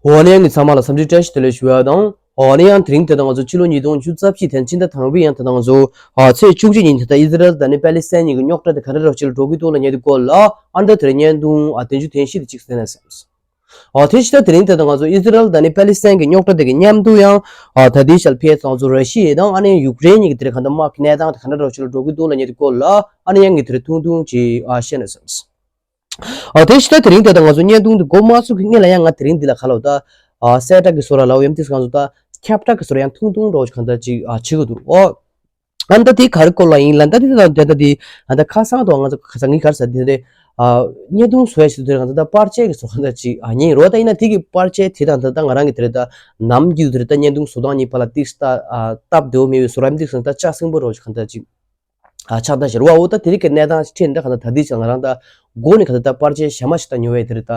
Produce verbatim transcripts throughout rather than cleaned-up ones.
འོ་ན་ཡང་ངས་ཚང་མ་ལ་འཚམས་འདྲི་བཀྲ་ཤིས་བདེ་ལེགས་ཞུ་ཡ་དང་། འོ་ན་ཡང་དེ་རིང་དེ་དང་ང་ཚོ་ཕྱི་ལོ་ཉིས་སྟོང་བཅུ་རྩ་བཞི་ཐེངས་སྤྱི་ཟླ་དང་པོའི་ཡང་དེ་དང་ང་ཚོ་ཨ་ཚེས་བཅུ་གཅིག་ཉིན་དེ་དང་ཨི་ཟི་རལ་དང་ནི་པ་ལི་སི་ཐན་གཉིས་ཀྱི་རྙོག་དྲ་དེ་ག་འདྲ་རོགས་ཅིག་ལ་འགྲོ་གི་འདུག་ལ་ཉེ་དུ་སྐོར་ལ་ཨ་འདྲ་དེ་རིང་བརྙན་ཐུང་ཨ་བདུན་ཅུ་དོན་བཞི་དེ་གཅིག་གསན་ན་བསམས། ཨ་དེ་ཕྱི་ཟླ་དེ་རིང་དེ་དང་ང་ཚོ་ཨི་ཟི་རལ་དང་ནི་པ་ལི་སི་ཐན་གྱི་རྙོག་དྲ་དེ་གི་མཉམ་དུ་ཡང་ཨ་ད་ལྟའི་ཆར་ཕེ་ང་ཚོ་ར་ཤི་ཡ་དང་ཨ་ནི་ཡུཀ་རེན་གཉིས་ཀྱི་དེ་རིང་ག་འདྲ་དམག་གི་གནས་སྟངས་དེ་ག་འདྲ་རོགས་ཅིག་ལ་འགྲོ་གི་འདུག་ལ་ཉེ་དུ་སྐོར་ལ་ཨ་ནི་ཡང་ངས་དེ་རིང་ཐུང་ཐུང་ཅིག་ཨ་བཤད་ན་བསམས། ཨ་དེ་ཕྱི་ཟླ་དེ་རིང་དེ་དང་ང་ཚོ་བརྙན་ཐུང་འདི་འགོ་མ་ཚུགས་ཀྱི་སྔོན་ལ་ཡང་ང་དེ་རིང་འདི་ལ་ག་ལ་ད་ཨ་གསལ་བསྒྲགས་ཀྱི་བཟོ་འདྲ་ལ་འོ་ཡམ་ཏིས་ང་ཚོ་ད་ཁྱབ་བསྒྲགས་ཀྱི་བཟོ་འདྲ་ཡང་ཐུང་ཐུང་འདྲ་བོ་ཞིག་གང་ལྟར་ཅིག་ཨ་བྱེད་དགོས་འདུག་ཨོ། ཨ་ད་དེ་ག་རེ་སྐོར་ལ་ཡིན་ལ་ད་དེ་ད་ད་ད་དེ་ཨ་ད་ཁ་སང་དུ་ང་ཚོ་ཁ་སང་ངའི་ག་རེ་ཟེར་དེ་དེ་ཨ་བརྙན་ཐུང་བཟོ་ཡ་ཞིག་དེ་ང་ཚོ་ད་པར་ཆས་ཀྱི་བཟོ་གང་ལྟར་ཅིག་ཨ་ཉན་རོ། ད་ཡིན་ན་དེ་གི་པར་ཆས་དེ་དང་ད་ད་ང་རང་གི་དེ་རེད་ད་ནམ་རྒྱུན་དེ་རེད་ད་བརྙན་ཐུང་བཟོ་སྟངས་གཉིས་བར་ལ་ཏིས་ད་ཨ་སྟབས་བདེ་བོ་མེད་པའི་བཟོ་འདྲ་ཡམ་ཏིས་ང་ཚོ་ད་ལྕགས་སྲིན་པོ་འདྲ་བོ་ཞིག་གང་ལྟར་ཅིག་ཨ་ཆགས་ད་ཤི་རུ་བ་འོ་ད་དེ་རིགས་ཀྱི་གནས་སྟངས་ཤིག་འཕྲད་ནས་ད་གང་ལྟར་ད་དེ་ཆ་ང་རང་ད་སྒོ་ནས་གང་ལྟར་ད་པར་ཆས་གཞན་མ་ཞིག་ད་ཉོ་བའི་དེ་རེད་ད་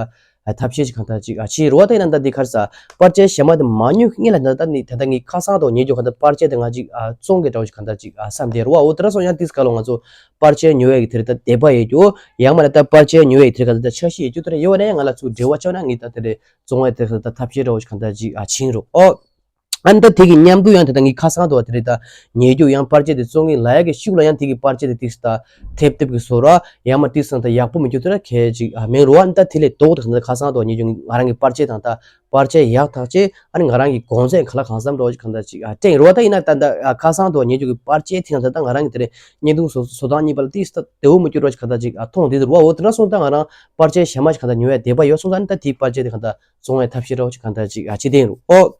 ཨ་ཐབས་ཤེས་ཤིག་གང་ལྟར་ཅིག་ཨ་ཆེ་རུ་བ། ད་ཡིན་ན་ད་འདི་གར་ས་པར་ཆས་གཞན་མ་དེ་མ་ཉོ་གི་སྔོན་ལ་ད་ད་ནི་ད་ད་ངའི་ཁ་སང་དུ་ཉོས་རྒྱུ་གང་ལྟར་པར་ཆས་དེ་ང་ཅིག་ཨ་བཙོང་གི་འདྲ་བོ་ཞིག་གང་ལྟར་ཅིག་ཨ་བསམ་དེ་རུ་བ་འོ། དེ་འདྲ་སོང་ཡང་དེ་ག་ལོ་ང་ཚོ་པར་ཆས་ཉོ་བའི་གི་དེ་རེད་ད་དད་པ་ཡོད་རྒྱུ་ཡང་མ་རེད་ད་པར་ཆས་ཉོ་བའི་དེ་རེད་གང་ལྟར་ད་འཆར་གཞི་ཡོད་རྒྱུ་དེ་རེད། ཡོད་ན་ཡང་ང་ལ་ཚུར་འབྲེལ་བ་བཅོལ་ན་ངས་ད་དེ་རེད་བཙོང་བའི་དེ་རེད་ད་ཐབས་ཤེས་འདྲ་བོ་ཞིག་གང་ལྟར་ཅིག་ཨ་ཆེ་རུ་ཨོ། ཨ་ནི་ད་དེ་གི་མཉམ་དུ་ཡང་དེ་ད་ངའི་ཁ་སང་དུ་བ་དེ་རེད་ད་ཉེ་རྒྱུ་ཡང་པར་ཆས་དེ་བཙོང་གི་ལ་ཡ་གི་ཤུགས་ལ་ཡང་དེ་གི་པར་ཆས་དེ་ཏིག་ད་ཐེབས་ཐེབས་ཀྱི་བཟོ་ར་ཡང་མ་ཏིག་སང་ད་ཡག་པོ་མི་འགྱུར་དེ་ར་གལ་ཅིག་ཨ་མེད་རུ་བ། ཨ་ནི་ད་དེ་ལས་ལྡོག་ཏུ་ད་ཁ་སང་དུ་ཉེ་རྒྱུ་ང་རང་གི་པར་ཆས་དང་ད་པར་ཆས་ཡག་ཐག་ཆེ་ཨ་ནི་ང་རང་གི་གོང་ཚད་ག་ལ་གང་འཚམ་འགྲོ་ཅིག་གང་ད་ཅིག་ཨ་སྟེང་རུ་བ། ད་ཡིན་ན་ད་ད་ཁ་སང་དུ་ཉེ་རྒྱུ་གི་པར་ཆས་དེ་ཡང་ད་ད་ང་རང་གི་དེ་རེད་བརྙན་ཐུང་བཟོ་བཟོ་སྟངས་གཉིས་པ་ལ་ཏིག་ད་བདེ་བོ་མི་འགྱུར་རོ་ཅིག་གང་ད་ཅིག་ཨ་མཐོང་དེ་རུ་བ་འོ། དེ་འདྲ་སོང་ད་ང་རང་པར་ཆས་གཞན་མ་ཅིག་གང་ད་ཉོ་ཡ་དད་པ་ཡོད་སོང་ད་ཨ་ནི་ད་དེའི་པར་ཆས་དེ་གང་ད་བཙོང་བའི་ཐབས་ཤེས་རོ་ཅིག་གང་ད་ཅིག་ཨ་ཅི་སྟེང་རུ་ཨོ།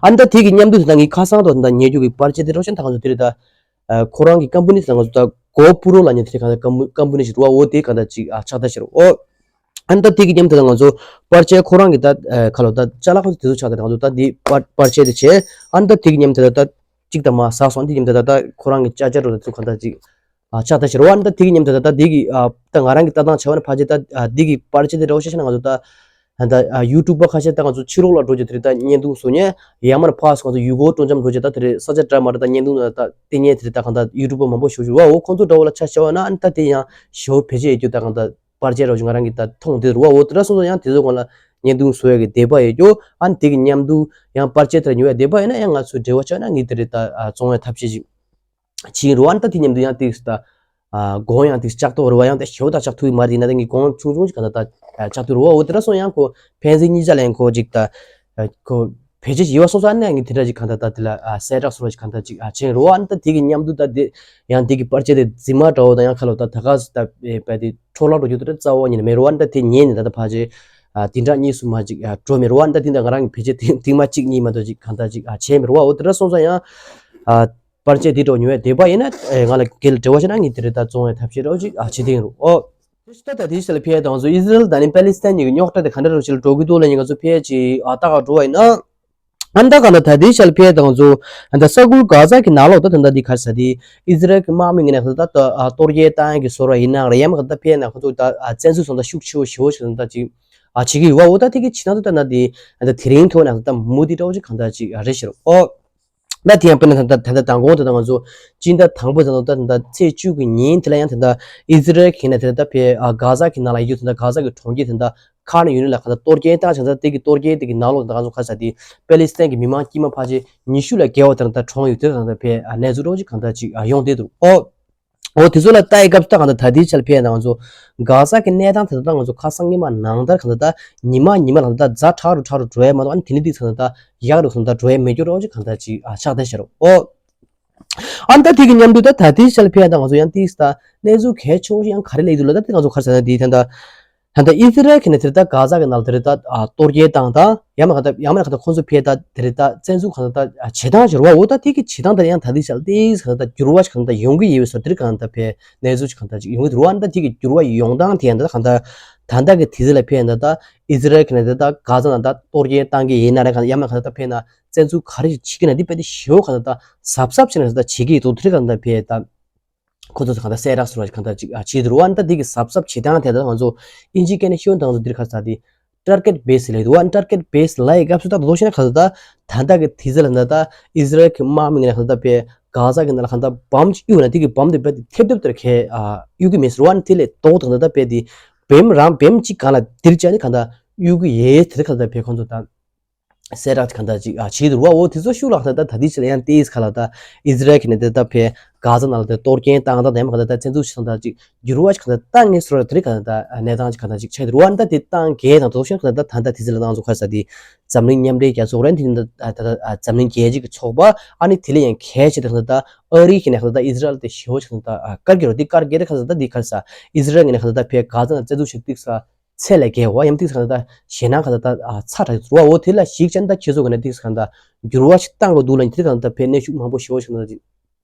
ཨ་ནི་ད་དེ་གི་མཉམ་དུ་དེ་ད་ངའི་ཁ་སང་དུ་དེ་ད་ཉེ་རྒྱུ་གི་པར་ཆས་དེ་རོགས་ཤིག་ད་ང་ཚོ་དེ་རེད་ད། ཁོ་རང་གི་ཀམ་པ་ནི་ད་ང་ཚོ་ད་གོ་པུ་རོ་ལ་ཉེ་དེ་གང་ད་ཀམ་པ་ནི་ཞིག་རུ་བ་འོ་དེ་གང་ད་ཅིག་ཨ་ཆགས་ད་ཤར་ཨོ། ཨ་ནི་ད་དེ་གི་མཉམ་དུ་ད་ང་ཚོ་པར་ཆས་ཁོ་རང་གི་ད་ཁ་ལོ་ད་ཅ་ལག་ཁོ་ཚོ་དེ་ཚོ་ཆགས་ད་ང་ཚོ་ད་དེ་པར་པར་ཆས་དེ་བྱས། ཨ་ནི་ད་དེ་གི་མཉམ་དུ་ད་ད་གཅིག་ད་མ་ཟ་སོང་། དེ་གི་མཉམ་དུ་ད་ད་ཁོ་རང་གི་ཅ་ཅ་རོ་ད་ཚོ་གང་ད་ཅིག་ཨ་ཆགས་ད་ཤར་བ། ཨ་ནི་ད་དེ་གི་མཉམ་དུ་ད་ད་དེ་གི་ཨ་ད་ང་རང་གི་ལྟ་སྟངས་བྱ་བ་ནི་ཕལ་ཆེར་ད་ཨ་དེ་གི་པར་ཆས་དེ་རོགས་ཤིག་ཤ་ན་ང་ཚོ་ད། ད་ཡུ་ཊུབ་པ་ཁ་ཤས་ད་ང་ཚོ་ཕྱི་ལོགས་ལ་འགྲོ་རྒྱུ་དེ་རེད་ད་བརྙན་ཐུང་བཟོ་མཁན། ཡང་མིན་ཕར་ང་ཚོ་ཡུལ་སྐོར་སྤྲོ་འཆམ་འགྲོ་རྒྱུ་ད་དེ་རེད་ས་ཆ་འདྲ་མི་འདྲ་ད་བརྙན་ཐུང་ད་ལྟ་བལྟས་མཁན་དེ་རེད་ད་གང་ལྟར་ཡུ་ཊུབ་པ་མང་པོ་ཞེ་པོ་ཅིག་ཡོད་པ་འོ། ཁོང་ཚོ་འདྲ་བོ་ལ་ཆ་བཞག་པ་ན་ཨ་ནི་ད་དེ་ཡང་ཞེ་པོ་བེད་སྤྱོད་ཡོད་རྒྱུ་ད་གང་ལྟར་པར་ཆས་རོགས་ཞིག་ང་རང་གིས་ད་མཐོང་དེ་རུ་བ་འོ། དེ་འདྲ་སོང་ཙང་ཡང་དེ་ཚོ་སྒང་ལ་བརྙན་ཐུང་བཟོ་ཡ་གི་དད་པ་ཡོད་རྒྱུ་ཨ་ནི་དེ་གི་མཉམ་དུ་ཡང་པར་ཆས་དེ་ཉོ་ཡ་དད་པ་ཡོད་ན་ཡང་ང་ཚོས་འབྲེལ་བ་བཅོལ་ན་ངས་དེ་རེད་ད་བཙོང་བའི་ཐབས་ཤེས་ཅིག་བྱིན་རུ་ཨ་ནི་ད་དེ་མཉམ་དུ་ཡང་ཏིག་ད། ཨ་དགོང་ཡང་ཏིག་ལྕགས་ཏོག་རུ་བ་ཡང་ད་ཞོ་ད་ལྕགས་ཐུག་མ་རེད་ན་ད་ངའི་དགོང་ཆུང་ཆུང་ཅིག་ག་ད་ད་ལྕགས་ཐུག་རུ་བ་འོ། དེ་འདྲ་སོང་ཡང་ཁོ་ཕན་ཚུན་གཉིས་ཆ་ལ་ཡང་ཁོ་ཅིག་ད་ཁོ་བེད་སྤྱོད་ཡོད་སོང་ཙང་ཨ་ནི་ངས་དེ་འདྲ་ཅིག་ག་ད་ད་དེ་ལ་གསལ་བསྒྲགས་སོ་ར་ཅིག་ག་ད་ཅིག་ཨ་བྱིན་རུ་བ། ཨ་ནི་ད་དེ་གི་མཉམ་དུ་ད་དེ་ཡང་དེ་གི་པར་ཆས་དེ་རྫི་མ་འདྲ་བོ་ད་ཡང་ཁ་ལོ་ད་ད་ག་ད་པ་དེ་འཕྲོ་བརླག་འགྲོ་རྒྱུ་དེ་རྩ་བ་ཉིད་ནས་མེད་རུ་བ། ཨ་ནི་ད་དེ་ཉན་ནས་ད་ད་ཕ་ཆེ་ཨ་དེ་འདྲ་གཉིས་སུ་མ་ཅིག་ཨ་འགྲོ་མེད་རུ་བ། ཨ་ནི་ད་དེ་འདྲ་ང་རང་གི་བེད་སྤྱོད་ཐེངས་མ་གཅིག་གཉིས་མ་གཏོགས་ཅིག་ག་ད་ཅིག་ཨ་བྱས་མེད་རུ་བ་འོ། དེ་འདྲ་སོང་ཙང་ཡང་ཨ། པར་ཆས་དེ་འདྲ་ཉོ་ཡ་དད་པ་ཡིན་ན་ཨེ་ང་ལ་འགན་འབྲེལ་བ་བྱས་ན་ངས་དེ་རེད་ད་བཙོང་བའི་ཐབས་ཤེས་རོགས་ཅིག་ཨ་བྱེད་དེ་ཡིན་རུང་ཨོ། དེ་ཕྱི་ད་ད་དེའི་ཆ་ལ་ཕེ་དང་ཚོ་ཨི་ཟི་རལ་དང་ནི་པ་ལི་སི་ཐན་གཉིས་ཀྱི་རྙོག་དྲ་དེ་ག་འདྲ་རོགས་ཅིག་ལ་འགྲོ་གི་འདུག་ལ་ཉིན་ང་ཚོ་ཕེ་ཅིག་ཨ་ལྟ་ག་འགྲོ་བ་ཡིན་ན། ཨ་ད་ག་ན་ད་དེའི་ཆ་ལ་ཕེ་དང་ཚོ་ཨ་ད་ས་ཁུལ་གྷ་ཛ་གི་ནང་ལོགས་ད་ད་ད་འདི་ག་རེ་ཟ་དེ་ཨི་ཟི་རལ་གི་དམག་མི་ངོས་ནས་ད་ད་གཏོར་རྒོལ་བཏང་ཡ་གི་བཟོ་འདྲ་ཡིན་ན་རེད་ཡ་མ་ག་ད་ཕེ་ན་ཁོ་ཚོ་ད་བཙན་འཛུལ་སོང་ད་ཤུགས་ཆེ་བོ་ཞེ་བོ་ཞིག་ད་ཅིག་ཨ་བྱེད་ཀྱི་ཡོད་བ་འོ། ད་དེ་གི་ཕྱི་ནང་དུ་ད་ན་དེ་ཨ་ད་དེ་རིང་ཐོག་ན་ད་མུ་མཐུད་འདྲ་བོ་ཅིག་གང་ད་ཅིག་ཨ་རེད་ཤག་ཨོ། ད་དེ་ཡང་དཔེར་ན་ད་ལྟ་ད་ལྟ་དང་པོ་ད་ལྟ་ང་ཚོ་སྤྱི་ཟླ་དང་པོ་ད་ལྟ་ད་ལྟ་ཚེས་བཅུ་གི་ཉིན་དེ་ལ་ཡང་ད་ལྟ་ཨི་ཟི་རལ་གྱི་ནས་ད་ལྟ་ཕེ་ཨ་གྷ་ཛ་གི་ནང་ལ་ཡོད་ད་ལྟ་གྷ་ཛ་གི་གྲོང་ཁྱེར་ད་ལྟ་ཁཱན་ཡུ་ནིས་ལ་ག་ད་གཏོར་རྒོལ་བཏང་བྱས་ད་དེ་གི་གཏོར་རྒོལ་དེ་གི་ནང་ལོགས་ད་ང་ཚོ་ག་ས་དེ་པ་ལི་སི་ཐན་གྱི་མི་མང་དཀྱུས་མ་ཕལ་ཆེར་ཉི་ཤུ་ལས་བརྒལ་བ་ད་ལྟ་གྲོངས་ཡོད་དེ་ད་ལྟ་ཕེ་ཨ་གནས་ཚུལ་འདྲ་བོ་ཅིག་གང་ད་ཅིག་ཨ་ཡོང་བསྡད་འདུག་ཨོ། འོ་དེ་ཚོ་ལ་ལྟ་ཡི་སྐབས་སུ་ད་གང་ལྟར་ད་ལྟའི་ཆར་ཕེབས་ན་ང་ཚོ་གྷ་ཟ་གི་གནས་སྟངས་དེ་ད་ལྟ་ང་ཚོ་ཁ་སང་ཉི་མ་ནང་ལྟར་གང་ལྟར་ད་ཉི་མ་ཉི་མ་ལ་ད་ལྟ་ཛ་དྲག་རུ་དྲག་རུ་འགྲོ་ཡ་མ་གཏོགས་ཨ་ནི་དེ་ནི་དེ་ཚོ་ད་ལྟ་ཡག་རུ་གང་ལྟར་འགྲོ་ཡ་མེད་སྐྱོ་རོགས་ཅིག་གང་ལྟར་ཅིག་ཨ་ཆགས་བསྡད་ཤག་རོ། ཨོ། ཨ་ནི་ད་དེ་གི་མཉམ་དུ་ད་ད་ལྟའི་ཆར་ཕེབས་ན་ང་ཚོ་ཡང་ཏིས་ད་གནས་ཚུལ་གལ་ཆེ་བོ་ཞིག་ཡང་ག་རེ་སླེབས་འདུག་ལ་ད་དེ་ང་ཚོ་ག་རེ་ཟེར་ན་དེ་ད་ལྟ། ད་ལྟ་ཨི་ཟི་རལ་གྱི་ནས་དེ་རེད་ད་གྷ་ཛ་གི་ནང་ལ་དེ་རེད་ད་ཨ་གཏོར་རྒོལ་བཏང་ད་ཡང་མ་ག་ད་ཡང་མ་ག་ད་ཁོང་ཚོ་ཕེ་ད་དེ་རེད་ད་བཙན་འཛུལ་ག་ད་ད་བྱེད་སྟངས་ཤར་བ་འོ། ད་དེ་གི་བྱེད་སྟངས་དེ་ཡང་ད་དེ་ཆ་ལ་ཏིས་ག་ད་འགྱུར་བ་ཞིག་ག་ད་ཡོང་གི་ཡོད་པའི་བཟོ་དེ་རེད། ག་ད་ཕེ་གནས་ཚུལ་ཞིག་ག་ད་ཅིག་ཡོང་གི་འདུག་རུ་བ། ད་དེ་གི་འགྱུར་བ་ཡོང་སྟངས་དེ་ཡང་ད་ག་ད་ད་ལྟ་གི་དུས་ཚོད་ལ་ཕེ་ད་ད་ཨི་ཟི་རལ་གྱི་ནས་དེ་ད་གྷ་ཛ་ནང་ད་གཏོར་རྒོལ་བཏང་གི་ཡིན་ན་རེད། ག་ཡང་མ་ག་ད་ད་ཕེ་ན་བཙན་འཛུལ་ག་རེ་ཞིག་བྱེད་ཀྱི་ན་འདི་ཕེ་དེ་ཞེ་བོ་ག་ད་ད་གཟབ་གཟབ་བྱེད་ན་ད་བྱེད་ཀྱི་ཡོད་དོ་དེ་རེད། ག་ད་ཕེ་ད། ཁོ་ཚོས་གང་ལྟར་གསལ་བསྒྲགས་སོགས་གང་ལྟར་ཅིག་ཨ་བྱེད་དུ་རུ་བ། ཨ་ནི་ད་འདི་གི་གཟབ་གཟབ་བྱེད་སྟངས་དེ་ད་ང་ཚོ་ཨིན་ཇི་སྐད་ནས་ཤོད་དང་ཚོ་འདིར་ཁ་ས་དེ་ཊར་གེཊ་བེ་སི་ལབ་འདུག་བ། ཨ་ནི་ཊར་གེཊ་བེ་སི་ལབ་ཡི་སྐབས་སུ་ད་ལོ་ཤེ་ན་ག་ཚོད་ད་ད་ལྟ་གི་དུས་ཚོད་ལ་ད་ད་ཨི་ཟི་རལ་གི་དམག་མི་ངོས་ནས་ག་ཚོད་ད་པའི་གྷ་ཟ་གི་ནང་ལ་ག་ད་བམ་ཅིག་གཡུག་ན་དེ་གི་བམ་དེ་པེ་དེ་ཐེབས་ཐེབས་དེར་ཁེ་ཨ་གཡུག་གི་མེད་ཟེར་བ། ཨ་ནི་དེ་ལས་ལྡོག་དང་ད་ད་པེ་དེ་བེམ་རང་བེམ་གཅིག་གང་ལ་དེར་བཅའ་ནི་ག་ད། གཡུག་གི་ཡོད་དེ་ག་ད་ཕེ་ཁོང་ཚོ་ད་གསལ་བསྒྲགས་གང་ལྟར་ཅིག་ཨ་བྱེད་འདུག་བ། འོ་དེ་ཚོ་ཤུགས་ལ་ད་ད་དེ་ཕྱི་ལ་ཡང་ཏིས་ག་ལ་ད་ཨི་ཟི་རལ་གྱི་ནས་དེ་ད་ཕེ་གྷ་ཟ་ནང་ལ་དེ་གཏོར་སྐྱོན་བཏང་ད་དེ་མ་ག་ད་ད་བཙན་འཛུལ་བྱེད་སྟངས་ད་ཅིག་འགྱུར་བ་ཞིག་ག་ད་བཏང་ངེས་སོ་ར། དེ་རིགས་ག་ད་ད་གནས་སྟངས་ཅིག་ག་ད་ཅིག་ཆགས་འདུག་བ། ད་དེ་བཏང་གས་དང་དོ་ཤན་ག་ད་ད་ད་དེ་ཚོ་ལ་ཏང་ཚོ་ཁ་ས་དེ་འཛམ་གླིང་མཉམ་འབྲེལ་རྒྱལ་ཚོགས་རེད། དེ་ད་ད་འཛམ་གླིང་རྒྱལ་སྤྱི་གི་ཚོགས་པ་ཨ་ནི་དེ་ལས་ཡང་གལ་ཆེ་དེ་ག་ད་ད་ཨ་རི་གི་ནས་ག་ད་ད་ཨི་ཟི་རལ་དེ་ཞེ་བོ་ཞིག་ག་ད་ད་བཀར་གི་རོ། དེ་བཀར་གས་དེ་ག་ད་ད་དེ་ཁ་ས་ཨི་ཟི་རལ་གི་ནས་ག་ད་ད་ཕེ་གྷ་ཟ་ནང་བཙན་འཛུལ་བྱེད་དུས་ས། ཚད་ལས་བརྒལ་བ་ཡང་ཏིག་ས་ག་ད་ཞེད་སྣང་ག་ད་ད་ཚ་དྲག་རུ་བ། འོ་དེ་ལ་གཞིགས་ཅན་ད་ཁྱེད་ཚོ་ག་ནས་ཏིག་ས་ག་ད་འགྱུར་བ་ཞིག་བཏང་དགོས་འདུག་ལ་ནི་དེ་ག་ད་ཕེ་གནོན་ཤུགས་མང་པོ་ཞེ་བོ་ཞིག་ག་ད་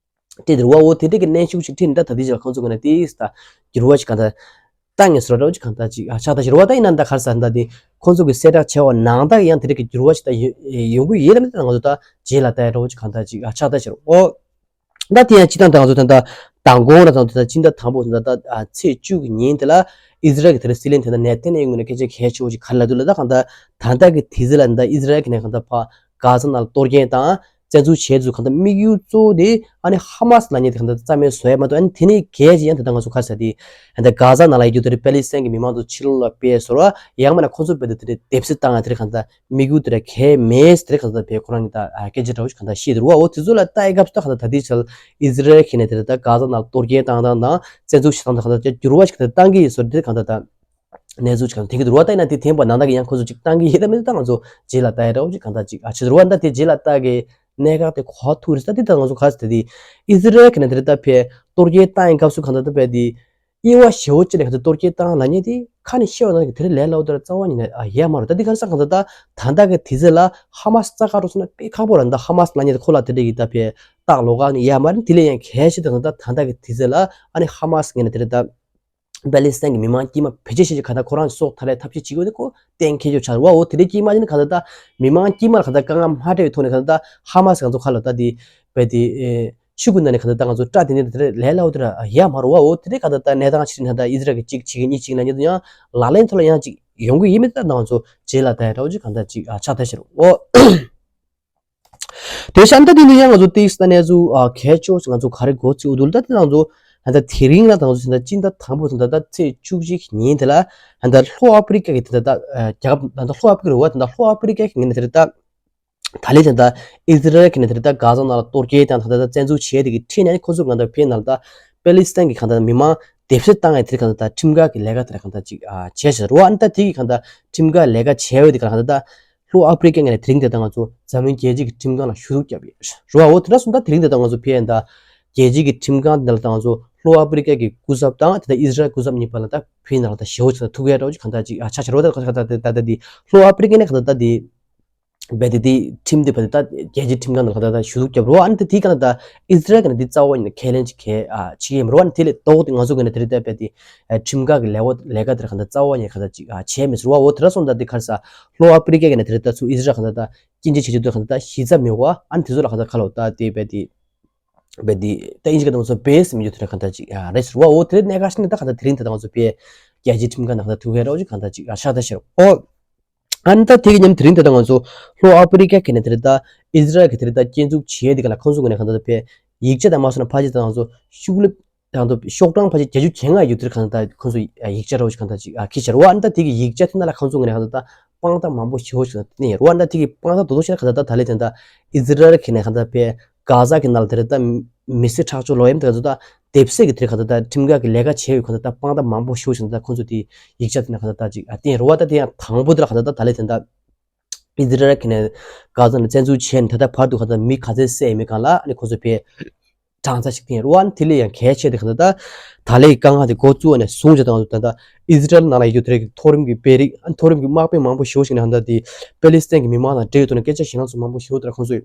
ཏིག་དེ་རུ་བ། འོ་དེ་དེ་གི་གནོན་ཤུགས་ཞིག་ཁྲིད་ནི་ད་ད་དེ་ཅག་ཁོང་ཚོ་ག་ནས་ཏིག་ས་ད་འགྱུར་བ་ཞིག་ག་ད་བཏང་ངེས་སོ་ར་འདྲ་བོ་ཅིག་ག་ད་ཅིག་ཨ་ཆགས་ད་ཞེ་རུ་བ། ད་ཡིན་ན་ད་ག་རེ་ཟ་ད་དེ་ཁོང་ཚོ་གི་གསལ་བསྒྲགས་བྱས་པ་ནང་ད་ཡང་དེ་རིགས་ཀྱི་འགྱུར་བ་ཞིག་ད་ཡོང་གི་ཡོད་ལ་མི་ད་ང་ཚོ་ད་རྗེས་ལ་ད་ཡ་འདྲ་བོ་ཅིག་ག་ད་ཅིག་ཨ་ཆགས་ད་ཞེ་རུ་བ། འོ། ད་དེ་ཡང་སྤྱི་བཏང་དང་ཚོ་ད་ལྟ་མདང་དགོང་ལ་དང་ད་ལྟ་སྤྱི་ཟླ་དང་པོ་ད་ལྟ་ཚེས་བཅུ་གི་ཉིན་དེ་ལ་ཨི་ཟི་རལ་གྱི་དེ་རིང་སྲིད་བློན་དེ་ལ་ནེ་ཐན་ཡ་ཧུ་ངོས་ནས་སྐད་ཆ་གལ་ཆེ་བོ་ཞིག་ག་རེ་ལབ་འདུག་ལབ་ད་གང་ལྟར་ད་ལྟ་གི་དུས་ཚོད་ལ་ད་ལྟ་ཨི་ཟི་རལ་གྱི་ནས་གང་ལྟར་ཕ་གྷ་ཟ་ནང་ལ་གཏོར་སྐྱོན་དང་བཙན་འཛུལ་བྱས་ཚུལ་གང་ལྟར་དམིགས་ཡུལ་གཙོ་བོ་དེ་ཨ་ནི་ཧ་མ་སི་ལབ་མཁན་དེ་གང་ལྟར་རྩ་མེད་བཟོ་ཡ་མ་གཏོགས། ཨ་ནི་དེ་ནས་གལ་ཆེ་ཡང་ད་ལྟ་ང་ཚོ་ག་རེ་ཟ་དེ་ད་ལྟ་གྷ་ཟ་ནང་ལ་ཡོད་རྒྱུ་དེ་རེད། པེ་ལི་སི་ཐན་གྱི་མི་མང་ཚོ་ཕྱི་ལོགས་ལ་སྤེལ་བཟོ་ར་ཡང་མིན་ན་ཁོང་ཚོ་སྤེལ་དུས་དེ་རེད་སྡེབ་གསོད་བཏང་ཡ་དེ་རིགས་གང་ལྟར། དམིགས་ཡུལ་དེ་ར་གལ་མེད་དེ་ར་གང་ལྟར་བས་ཁོ་རང་གི་ད་སྐད་ཆ་འདྲ་བོ་ཞིག་གང་ལྟར་བཤད་དེ་རུ་བ། འོ་དེ་ཚོ་ལ་ལྟ་ཡི་སྐབས་སུ་ད་གང་ལྟར་ད་དེ་ཆ་ཨི་ཟི་རལ་གྱི་ནས་དེ་ར་ད་གྷ་ཟ་ནང་གཏོར་སྐྱོན་བཏང་སྟངས་དང་བཙན་འཛུལ་བྱེད་སྟངས་དང་གང་ལྟར་འགྱུར་བ་ཞིག་གང་ལྟར་བཏང་གི་ཡོད་ཟེར་དེ་གང་ལྟར་ད་གནས་ཚུལ་ཞིག་གང་ལྟར་ཐོན་གྱི་འདུག་རུ་བ། ད་ཡིན་ན་དེ་ཐེངས་པ་ནང་ད་གི་ཡང་ཁོ་ཚོ་ཅིག་བཏང་གི་ཡོད་ད་མེད་ད་ང་ཚོ་རྗེས་ལ་ལྟ་ཡི་འདྲ་བོ་ཞིག་གང་ལྟར་ཅིག་ཨ་བྱེད་དེ་རུ་བ། ད་དེ་རྗེས་ལ་ལྟ་གི་གནད་འགག་དེ་གོ་ཐུག་རེད། ད་དེ་ད་ང་ཚོ་ག་ཟེར་དེ་ཨི་ཟི་རལ་གྱི་ནས་དེ་ར་ད་བས་གཏོར་སྐྱོན་བཏང་ཡི་སྐབས་སུ་གང་ལྟར་ད་བས་དེ། དབྱེ་བ་ཞེ་བོ་ཅིག་ལ་གང་ལྟར་གཏོར་སྐྱོན་བཏང་ལབ་མཁན་དེ་ཁ་ནས་བཤད་པ་ནང་གི་དེ་རིང་ལས་སླ་བོ་དེ་ར་རྩ་བ་ཉིད་ནས་ཨ་ཡོད་མ་རེད། ད་འདི་ག་རེ་ཟེར་གང་ལྟར་ད་ད་ལྟ་གི་དུས་ཚོད་ལ་ཧ་མ་སི་རྩ་ཁ་འགྲོ་སོང་ན་དཔེ་ཁག་པོ་རེད། ད་ཧ་མ་སི་ལབ་མཁན་དེ་ཁོ་ལ་དེ་འདྲ་ཡི་ད་ཕེ་རྟགས་ལོགས་ཀ་ནི་ཡོད་མ་རེད། དེ་ལས་ཡང་གལ་ཆེ་དེ་གང་ལྟར་ད་ལྟ་གི་དུས་ཚོད་ལ་ཨ་ནི་ཧ་མ་སི་ངོས་ནས་དེ་རིང་ད་པེ་ལི་སི་ཐན་གྱི་མི་མང་དཀྱུས་མ་བེད་སྤྱོད་བྱེད་ཀྱི་གང་ལྟར་ཁོ་རང་ཚོ་སྲོག་ཐར་ལས་ཐབས་ཤེས་བྱེད་དགོས་དེ་ཁོ་གཏན་འཁེལ་ཆོག་ཆགས་རེད་བ། འོ་དེ་འདྲའི་དཀྱུས་མ་ཅིག་ནི་གང་ལྟར་ད་མི་མང་དཀྱུས་མ་ལ་གང་ལྟར་དཀའ་ངལ་མ་སྤྲད་པའི་ཐོག་ནས་གང་ལྟར་ད་ཧ་མ་སི་གང་ཚོ་ཁ་ལ་ད་དེ་བས་དེ་ཨེ། ཤུ་གུ་ན་ནི་གང་ལྟར་ད་ང་ཚོ་སྐྲ་དེ་ནི་དེ་ལས་སླ་བོ་དེ་ར་ཡ་མ་རུ་བ། འོ་དེ་རེད། གང་ལྟར་ད་གནས་སྟངས་ཕྱིར་ན་ད་ཨི་ཟི་རལ་གི་གཅིག་བྱེད་ཀྱི་གཉིས་བྱེད་ཀྱི་ན་ཉིད་དུ་ཡང་ལག་ལེན་ཐོག་ལ་ཡང་གཅིག་ཡོང་གི་ཡིན་མིན་ད་ང་ཚོ་རྗེས་ལ་ད་ཡ་འདྲ་བོ་ཅིག་གང་ལྟར་ཅིག་ཨ་ཆགས་ད་ཤེར་འོ། དེ་ཤ་འདི་དེ་ནི་ཡང་ང་ཚོ་ཏིག་ས་གནས་ཚུལ་ཨ་གལ་ཆེ་ང་ཚོ་ག་རེ་གོ་ཚིག་འུ་དུ་ལ་ད་དེ་ང་ཚོ་ད་ད་དེ་རིང་ལ་ད་ང་ཚོ་ད་སྤྱི་ཟླ་དང་པོ་ད་ད་ཚེས་བཅུ་གཅིག་ཉིན་དེ་ལ་ད་ལྷོ་ཨ་ཕི་རི་ཀ་གི་ད་ད་རྒྱལ་ཁབ་ད་ད་ལྷོ་ཨ་ཕི་རི་ཀ་རུ་བ་ད་ད་ལྷོ་ཨ་ཕི་རི་ཀ་གི་ངོས་ནས་དེ་ད། ད་ལན་དེ་འདྲ་ཨི་ཟི་རལ་གྱི་ནས་དེ་འདྲ་གྷ་ཟ་ནང་ལ་གཏོར་སྐྱོན་དང་ད་ལྟ་བཙན་འཛུལ་བྱས་དེ་གི་ཁྲིད་ནས་ཁོ་ཚོ་གང་ལྟར་བོད་ནང་ལ་ད་པེ་ལི་སི་ཐན་གྱི་གང་ལྟར་མི་མང་སྡེབ་གསོད་བཏང་ཡ་དེ་གང་ལྟར་ཁྲིམས་འགལ་གྱི་ལས་ཀ་དེ་གང་ལྟར་ཅིག་བྱས་ཟེར་བ། ཨ་ནི་ད་དེ་གི་གང་ལྟར་ཁྲིམས་འགལ་ལས་ཀ་བྱས་པ་དེ་གང་ལྟར་ད་ལྷོ་ཨ་ཕི་རི་ཀའི་ངོས་ནས་དེ་རིང་དེ་ལྟར་ང་ཚོ་འཛམ་གླིང་རྒྱལ་སྤྱི་གི་ཁྲིམས་ཁང་ལ་ཞུ་གཏུག་བརྒྱབ་ཡོད་རེད་བ། འོ་དེ་འདྲ་སོང་ད་དེ་རིང་དེ་ལྟར་ང་ཚོ་ཕེ་ཡ་ད་རྒྱལ་སྤྱི་གི་ཁྲིམས་ཁང་དེ་ལ་ད་ང་ཚོ་ལྷོ་ཨ་ཕི་རི་ཀ་གི་སྐུ་ཚབ་དང་དེ་ལྟར་ཨི་ཟི་རལ་སྐུ་ཚབ་གཉིས་བར་ལ་ད་བོད་ནང་ལ་ད་ཞེ་བོ་ཅིག་ཐུག་ཡ་འདྲ་བོ་ཅིག་གང་ལྟར་ཅིག་ཆ་ཆ་རོ། ད་ཁ་ད་ད་ད་དེ་ལྷོ་ཨ་ཕི་རི་ཀའི་ནས་གང་ལྟར་ད་དེ། བས་དེ་དེ་ཁྲིམས་དེ་བས་དེ་ད་རྒྱལ་སྤྱིའི་ཁྲིམས་ཁང་ནང་ལ་ད་ད་ཞུ་གཏུག་བརྒྱབ་རོ། ཨ་ནི་ད་དེའི་སྒང་ལ་ད་ཨི་ཟི་རལ་གྱི་ནས་དེ་རྩ་བ་ཉིད་ནས་ཁས་ལེན་ཅིག་གས་ཨ་བྱེད་ཀྱི་ཡིན་རོ། ཨ་ནི་དེ་ལས་ལྡོག་སྟེ་ང་ཚོ་གི་ནས་དེ་རེད་ད་བས་དེ་ཨ་ཁྲིམས་འགལ་གྱི་ལས་འོ་ལས་ཀ་དེ་ར་གང་ལྟར་རྩ་བ་ཉིད་གང་ལྟར་ཅིག་ཨ་བྱས་མེད་ཟེར་བ། འོ་དེ་ར་སོང་ད་དེ་ག་རེ་ཟ་ལྷོ་ཨ་ཕི་རི་ཀ་གི་ནས་དེ་རེད་ད་ཚུར་ཨི་ཟི་རལ་གང་ལྟར་ད་སྐྱོན་བརྗོད་བྱེད་རྒྱུ་དེ་གང་ལྟར་ད་གཞི་རྩ་མེད་བ། ཨ་ནི་དེ་ཚོ་ལ་གང་ལྟར་ག་ལོ་ད་དེ་བས་དེ་བས་དེ་ད་ཨིན་ཇི་སྐད་དུ་ང་ཚོ་བེ་སི་མི་རྒྱུ་དེ་ར་གང་ལྟར་ཅིག་ཨ་རེད་ཟེར་བ། འོ་དེ་རེད་གནད་འགག་ཞིག་ནི་ད་གང་ལྟར་དེ་རིང་དེ་ད་ང་ཚོ་བས་རྒྱལ་སྤྱིའི་ཁྲིམས་ཁང་ནང་གང་ལྟར་ཐུག་གས་རོ་ཅིག་གང་ལྟར་ཅིག་ཨ་ཤ་ད་ཤེར་འོ། ཨ་ནི་ད་དེ་གི་མཉམ་དེ་རིང་དེ་ད་ང་ཚོ་ལྷོ་ཨ་ཕི་རི་ཀ་གི་ནས་དེ་རེད་ད་ཨི་ཟི་རལ་གི་དེ་རེད་ད་སྐྱོན་འཛུགས་བྱས་དེ་ག་ལ་ཁོང་ཚོ་གི་ནས་གང་ལྟར་ད་བས་ཡིག་ཆ་དང་མ་སོང་ན་ཕ་ཅི་ད་ང་ཚོ་ཤུགས་ལེབ་དང་དུ་ཤོག་གྲངས་ཕལ་ཆེར་བརྒྱད་ཅུ་གྱ་ལྔ་ཡོད་དུས་གང་ལྟར་ཁོང་ཚོ་ཡིག་ཆ་རོ་ཞིག་གང་ལྟར་ཅིག་ཁྱི་ཆ་རོ། ཨ་ནི་ད་དེ་གི་ཡིག་ཆ་དེ་ན་ལ་ཁོང་ཚོ་ངོས་ནས་གང་ལྟར་དཔང་རྟགས་མང་པོ་ཞེ་པོ་ཞིག་ནི་ཡིན་རོ། ཨ་ནི་ད་དེ་གི་དཔང་རྟགས་དོ་དོ་ཞིག་ན་གང་ལྟར་ད་ལས་དེ་འདྲ་ཨི་ཟི་རལ་གི་ནས་གང་ལྟར་ཕེ་གྷ་ཟ་གི་ནང་ལ་དེ་རེད་ད་མི་སེར་ཁྲག་སྦྱོར་ལོག་གཡེམ་དེ་གང་ལྟར་ད་སྡེབ་གསོད་ཀྱི་དེ་གང་ལྟར་ད་ཁྲིམས་འགལ་གྱི་ལས་ཀ་བྱས་ཡོད་གང་ལྟར་ད་དཔང་རྟགས་མང་པོ་ཞེ་པོ་ཞིག་ནི་ད་ཁོང་ཚོ་དེ་ཡིག་ཆ་དེ་ན་གང་ལྟར་ད་ཅིག་བསྟན་རོ། ཨ་ད་དེ་ཡང་དང་པོ་དེ་ལ་གང་ལྟར་ད་ད་ལས་དེ་འདྲ། ཨི་ཟི་རལ་གྱི་ནས་གྷ་ཟ་ནས་བཙན་འཛུལ་བྱས་ནས་ད་ལྟ་བར་དུ་གང་ལྟར་མི་ག་ཚོད་བསད་མེད་གང་ལ་ཨ་ནི་ཁོ་ཚོ་ཕེ་གྲངས་ཚད་ཞིག་བསྟན་རུ་ཨ་ནི་དེ་ལས་ཡང་གལ་ཆེ་དེ་གང་ལྟར་ད་ད་ལྟའི་དཀའ་ངལ་དེ་འགོ་བཙུགས་ནས་བཟུང་བྱས་དང་ད་ལྟ་ཨི་ཟི་རལ་ནང་ལ་ཡོད་དེ་རིགས་མཐོ་རིམ་གྱི་དཔོན་རིགས་ཨ་མཐོ་རིམ་གྱི་དམག་དཔོན་མང་པོ་ཞེ་པོ་ཞིག་ནས་གང་ལྟར་དེ་པེ་ལི་སི་ཐན་གྱི་མི་མང་དང་འབྲེལ་ཡོད་ཐོག་ནས་སྐད་ཆ་ཞེ་དྲག་ཚོ་མང་པོ་ཞེ་པོ་དེ་ལ་ཁོང་ཚོས་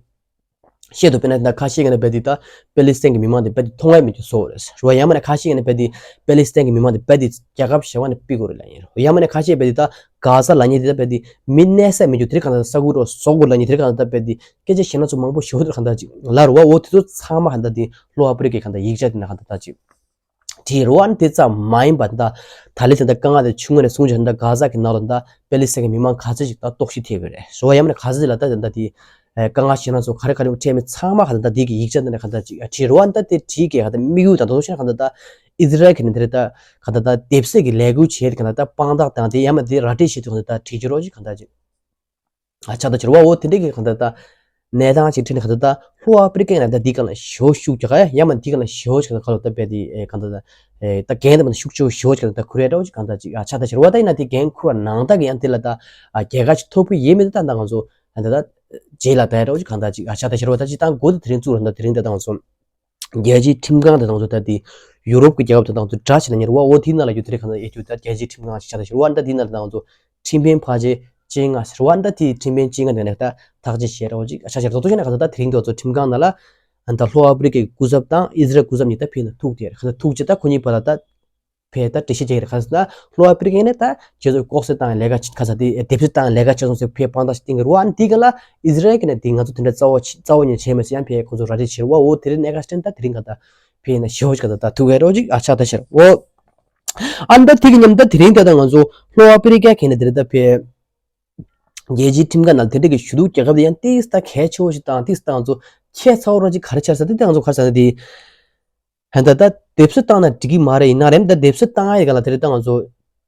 བཤད་འདུག་དཔེར་ན་ད་ཁ་ཤས་ཀྱིས་ན་རྦད་དེ་ད་པེ་ལི་སི་ཐན་གྱི་མི་མང་དེ་རྦད་དེ་མཐོང་ཡ་མེད་ཀྱི་བཟོ་རེད་རོ། ཡང་མིན་ན་ཁ་ཤས་ཀྱིས་ན་རྦད་དེ་པེ་ལི་སི་ཐན་གྱི་མི་མང་དེ་རྦད་དེ་རྒྱལ་ཁབ་གཞན་པ་ནས་ཕུད་དགོས་རེད་ལབ་ཡིན་རོ། ཡང་མིན་ན་ཁ་ཤས་རྦད་དེ་ད་གྷ་ཟ་ལབ་མཁན་དེ་ད་རྦད་དེ་མི་གནས་ས་མེད་རྒྱུ་དེ་རིགས་གང་ལྟར་ས་ཁུག་རོ་བཟོ་དགོས་ལབ་མཁན་དེ་རིགས་གང་ལྟར་རྦད་དེ་སྐད་ཆ་ཞེ་དྲག་ཚོ་མང་པོ་ཞེ་པོ་དེ་གང་ལྟར་ཅིག་ལབ་རོ་བ། འོ་དེ་ཚོ་ཚང་མ་གང་ལྟར་དེ་ལྷོ་ཨ་ཕི་རི་ཀའི་གང་ལྟར་ཡིག་ཆ་དེ་ན་གང་ལྟར་ད་ཅིག་བྲིས་རོ། ཨ་ནི་དེ་ཙམ་མ་ཡིན་པ་ད་ད་ལས་དེ་འདྲ་དཀའ་ངལ་དེ་བྱུང་བ་ནས་བཟུང་བྱས་ད་གྷ་ཟ་གི་ནང་ལ་ད་པེ་ལི་སི་ཐན་གྱི་མི་མང་ག་ཚོད་ཅིག་ད་ལྟོགས་ཤི་ཐེབས་པ་རེད་རོ། ཡང་མིན་ན་ག་ཚོད་ཅིག་ལ་ད་དེ་འདྲ་དེ་ དཀའ་ངལ་ཞེད་སྣང་སོགས་ག་རེ་ག་རེ་འཕྲད་མེད་ཚང་མ་ག་ད་ལྟ་འདི་གི་ཡིག་ཆ་འདི་ནས་ག་ད་ཅིག་བྲིས་རེད་བ། ད་དེ་བྲིས་ཀྱི་ག་ད་དམིགས་ཡུལ་དང་དོ་ཤེས་ག་ད་ད་ཨི་ཟི་རལ་གྱི་ནས་དེ་རེད། ད་ག་ད་ད་སྡེབ་གསོད་ཀྱི་ལས་འགུལ་བྱས་ཏེ་ག་ད་ད་དཔང་རྟགས་དང་དེ་ཡང་མ་དེ་ར་སྤྲོད་བྱེད་དུས་ག་ད་ད་བྲིས་ཀྱི་རོགས་ཅིག་ག་ད་ཅིག་ཨ་ཆགས་ད་ཕྱིར་བ་འོ་དེ་འདྲ་གི་གང་ལྟར་ད་གནས་སྟངས་ཅིག་འཕྲད་ནས་གང་ལྟར་ད་ལྷོ་ཨ་ཕི་རི་ཀའི་ནང་ད་འདི་ག་ལ་ཞེ་པོ་ཤུགས་རྒྱག་ག་ཡ་ཡང་མ་འདི་ག་ལ་ཞེ་པོ་ཅིག་གང་ལྟར་ད་བས་དེ་གང་ལྟར་ད་ད་འགན་དེ་མ་ཤུགས་ཆེ་ཞེ་པོ་ཅིག་གང་ལྟར་ད་ཁུར་ཡ་འདྲ་བོ་ཅིག་གང་ལྟར་ཅིག་ཨ་ཆགས་ད་ཕྱིར་བ། ད་ཡིན་ན་དེ་འགན་ཁུར་བ་ནང་ད་གི་ཡང་དེ་ལ་ད་ཨ་རྒྱལ་ཁ་ཅིག་ཐོབ་ཀྱི་ཡོད་མེད་ད་ད་ང་ཚོ་ད་ད་རྗེས་ལ་ད་ཡ་འདྲ་བོ་ཅིག་གང་ལྟར་ཅིག་ཨ་ཆགས་ད་ཕྱིར་བ། ད་ཅིག་ད་འགོ་དེ་དེ་རིང་བཙུགས་ར་ད་དེ་རིང་ད་ད་ང་ཚོ་རྒྱལ་སྤྱིའི་ཁྲིམས་ཁང་དེ་དང་ཚོ་ད་དེ་ཡུ་རོབ་ཀྱི་རྒྱལ་ཁབ་དེ་དང་ཚོ་འདྲ་བྱས་ན་ཉེ་རུ་བ་འོ་དེའི་ནང་ལ་ཡོད་དེ་རེད། གང་ལྟར་ཡེ་རྒྱུ་ད་རྒྱལ་སྤྱིའི་ཁྲིམས་ཁང་ཞིག་ཆགས་ད་ཕྱིར་བ། ད་དེའི་ནང་ལ་དང་ཚོ་ཁྲིམས་དཔོན་ཕལ་ཆེར་བཅོ་ལྔ་ཟེར་བ། ད་དེའི་ཁྲིམས་དཔོན་བཅོ་ལྔ་དེ་ནས་ད་ཐག་གཅོད་བྱས་ར་བ་ཅིག་ཆ་ཆེར་ཐོག་ཐོག་བྱས་ན་གང་ལྟར་ད་དེ་རིང་དུ་ཚོ་ཁྲིམས་ཁང་ནང་ལ་ད་ལྷོ་ཨ་ཕི་རི་ཀའི་སྐུ་ཚབ་དང་ཨི་ཟི་རལ་སྐུ་ཚབ་གཉིས་ད་ཕེབས་ནས་ཐུག་དེ་རེད། གང་ལྟར་ཐུག་རྗེས་ད་ཁོ་གཉིས་བར་ལ་ད་ཕེ་ད་འགྲེལ་བཤད་རྒྱག་གི་རེད། ག་ཟེར་ན་ལྷོ་ཨ་ཕི་རི་ཀ་ནས་ད་ཁྱེད་ཚོ་ལྐོག་ཟ་བཏང་ལས་ཀ་བྱེད་ག་ཟེར་དེ་སྡེབ་གསོད་བཏང་ལས་ཀ་བྱེད་སོང་ཟེར་ཕེ་དཔང་རྟགས་ཤིག་བསྟན་གི་རེད་བ། ཨ་ནི་དེ་ག་ལ་ཨི་ཟི་རལ་གྱི་ནས་དེ་ང་ཚོ་དེ་འདྲ་རྩ་བ་ཆེ་རྩ་བ་ཉིད་བྱས་མེད་ཟེར་ཡང་ཕེ་ཁོ་ཚོ་ར་སྤྲོད་བྱེད་རེད་བ། འོ་དེ་རིང་གནད་འགག་ཅན་ད་དེ་རིང་ག་ད་ཕེ་ན་ཞེ་པོ་ཅིག་ག་ད་ད་ཐུག་གི་རེད་བ་ཅིག་ཨ་ཆགས་ད་ཕྱིར་འོ། ཨ་ནི་ད་དེ་གི་མཉམ་ད་དེ་རིང་ད་ད་ང་ཚོ་ལྷོ་ཨ་ཕི་རི་ཀ་གི་ནས་དེ་རིང་ད་ཕེ་རྒྱལ་སྤྱིའི་ཁྲིམས་ཁང་ནང་དེ་འདྲ་གི་ཞུ་གཏུག་རྒྱག་སྐབས་དེ་ཡང་ཏིས་ད་གལ་ཆེ་བོ་ཞིག་དང་ཏིས་ད་ང་ཚོ་ཁྱད་མཚར་བོ་ར་ཅིག་ག་རེ་ཆགས་ས་དེ་ད་ང་ཚོ་ག་རེ་ཟེར་ན་དེ། ད་ལྟ་སྡེབ་གསོད་བཏང་ན་འགྲིག་གི་མ་རེད། ཡིན་ན་རེད་ད་སྡེབ་གསོད་བཏང་ཡ་ཡི་ག་ལ་དེ་རེད། ད་ང་ཚོ་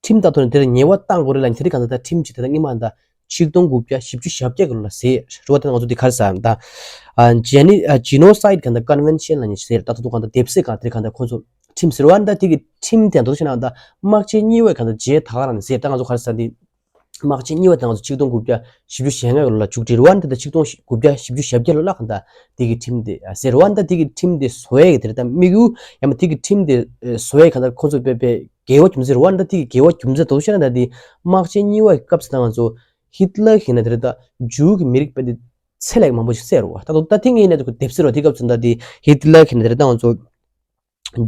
ཁྲིམས་ལྟར་ཐོག་ནས་དེ་རེད་ཉེས་པ་བཏང་དགོས་རེད་ལ་དེ་རེད། གང་ལྟར་ད་ཁྲིམས་ཅིག་དེ་ད་སྔོན་མ་ད་ཆིག་སྟོང་དགུ་བརྒྱ་བཞི་བཅུ་ཞེ་བརྒྱད་གི་ལོ་ལ་ཟེར་རེད་བ། ད་ང་ཚོ་དེ་ག་རེ་ཟེར་ད་ཨ་ཇེ་ནི་ཨ་genocide་གང་ལྟར་convention་ལ་ནི་ཟེར་ད་ད་དུ་གང་ལྟར་སྡེབ་གསོད་གང་དེ་རེད། གང་ལྟར་ཁོ་ཚོ་ཁྲིམས་ཟེར་བ་ད་དེ་གི་ཁྲིམས་དེ་འདུག་ཕྱིན་ན་ད་དམག་ཆེན་གཉིས་པའི་གང་ལྟར་རྗེས་ད་ག་རང་ནི་ཟེར་ད་ང་ཚོ་ག་རེ་ཟེར་འདི། དམག་ཆེན་གཉིས་པ་དེ་ང་ཚོ་ཆིག་སྟོང་དགུ་བརྒྱ་བཞི་བཅུ་ཞེ་ལྔ་གི་ལོ་ལ་མཇུག་སྒྲིལ་བ། འདི་ལྟར་ཆིག་སྟོང་དགུ་བརྒྱ་བཞི་བཅུ་ཞེ་བརྒྱད་ལོ་ལ་གང་ལྟར་དེ་གི་ཁྲིམས་དེ་ཟེར་བ། འདི་དེ་གི་ཁྲིམས་དེ་བཟོ་ཡས་ཀྱི་དེ་རེད། ད་དམིགས་ཡུལ་ཡང་མ་དེ་གི་ཁྲིམས་དེ་བཟོ་ཡས་གང་ལྟར་ཁོ་ཚོ་དཔེ་དཔེ་འགལ་བ་རྒྱུ་མཚན་རེད་བ། འདི་དེ་གི་འགལ་བ་རྒྱུ་མཚན་དོ་ཤེས་ན་ད་དེ་དམག་ཆེན་གཉིས་པ་གི་སྐབས་སུ་ད་ང་ཚོ་ཧི་ཏི་ལར་ཡིན་ན་དེ་རེད། ད་ཇུའུ་གི་མི་རིགས་དཔེ་དེ་ཚད་ལས་མང་པོ་ཞིག་བསད་རེད་བ། ད་ད་དེ་ངས་ནས་དེ་སྡེབ་གསོད་རོ་དེ་སྐབས་སུ་ད་དེ་ཧི་ཏི་ལར་གི་ནས་དེ་རེད། ད་ང་ཚོ་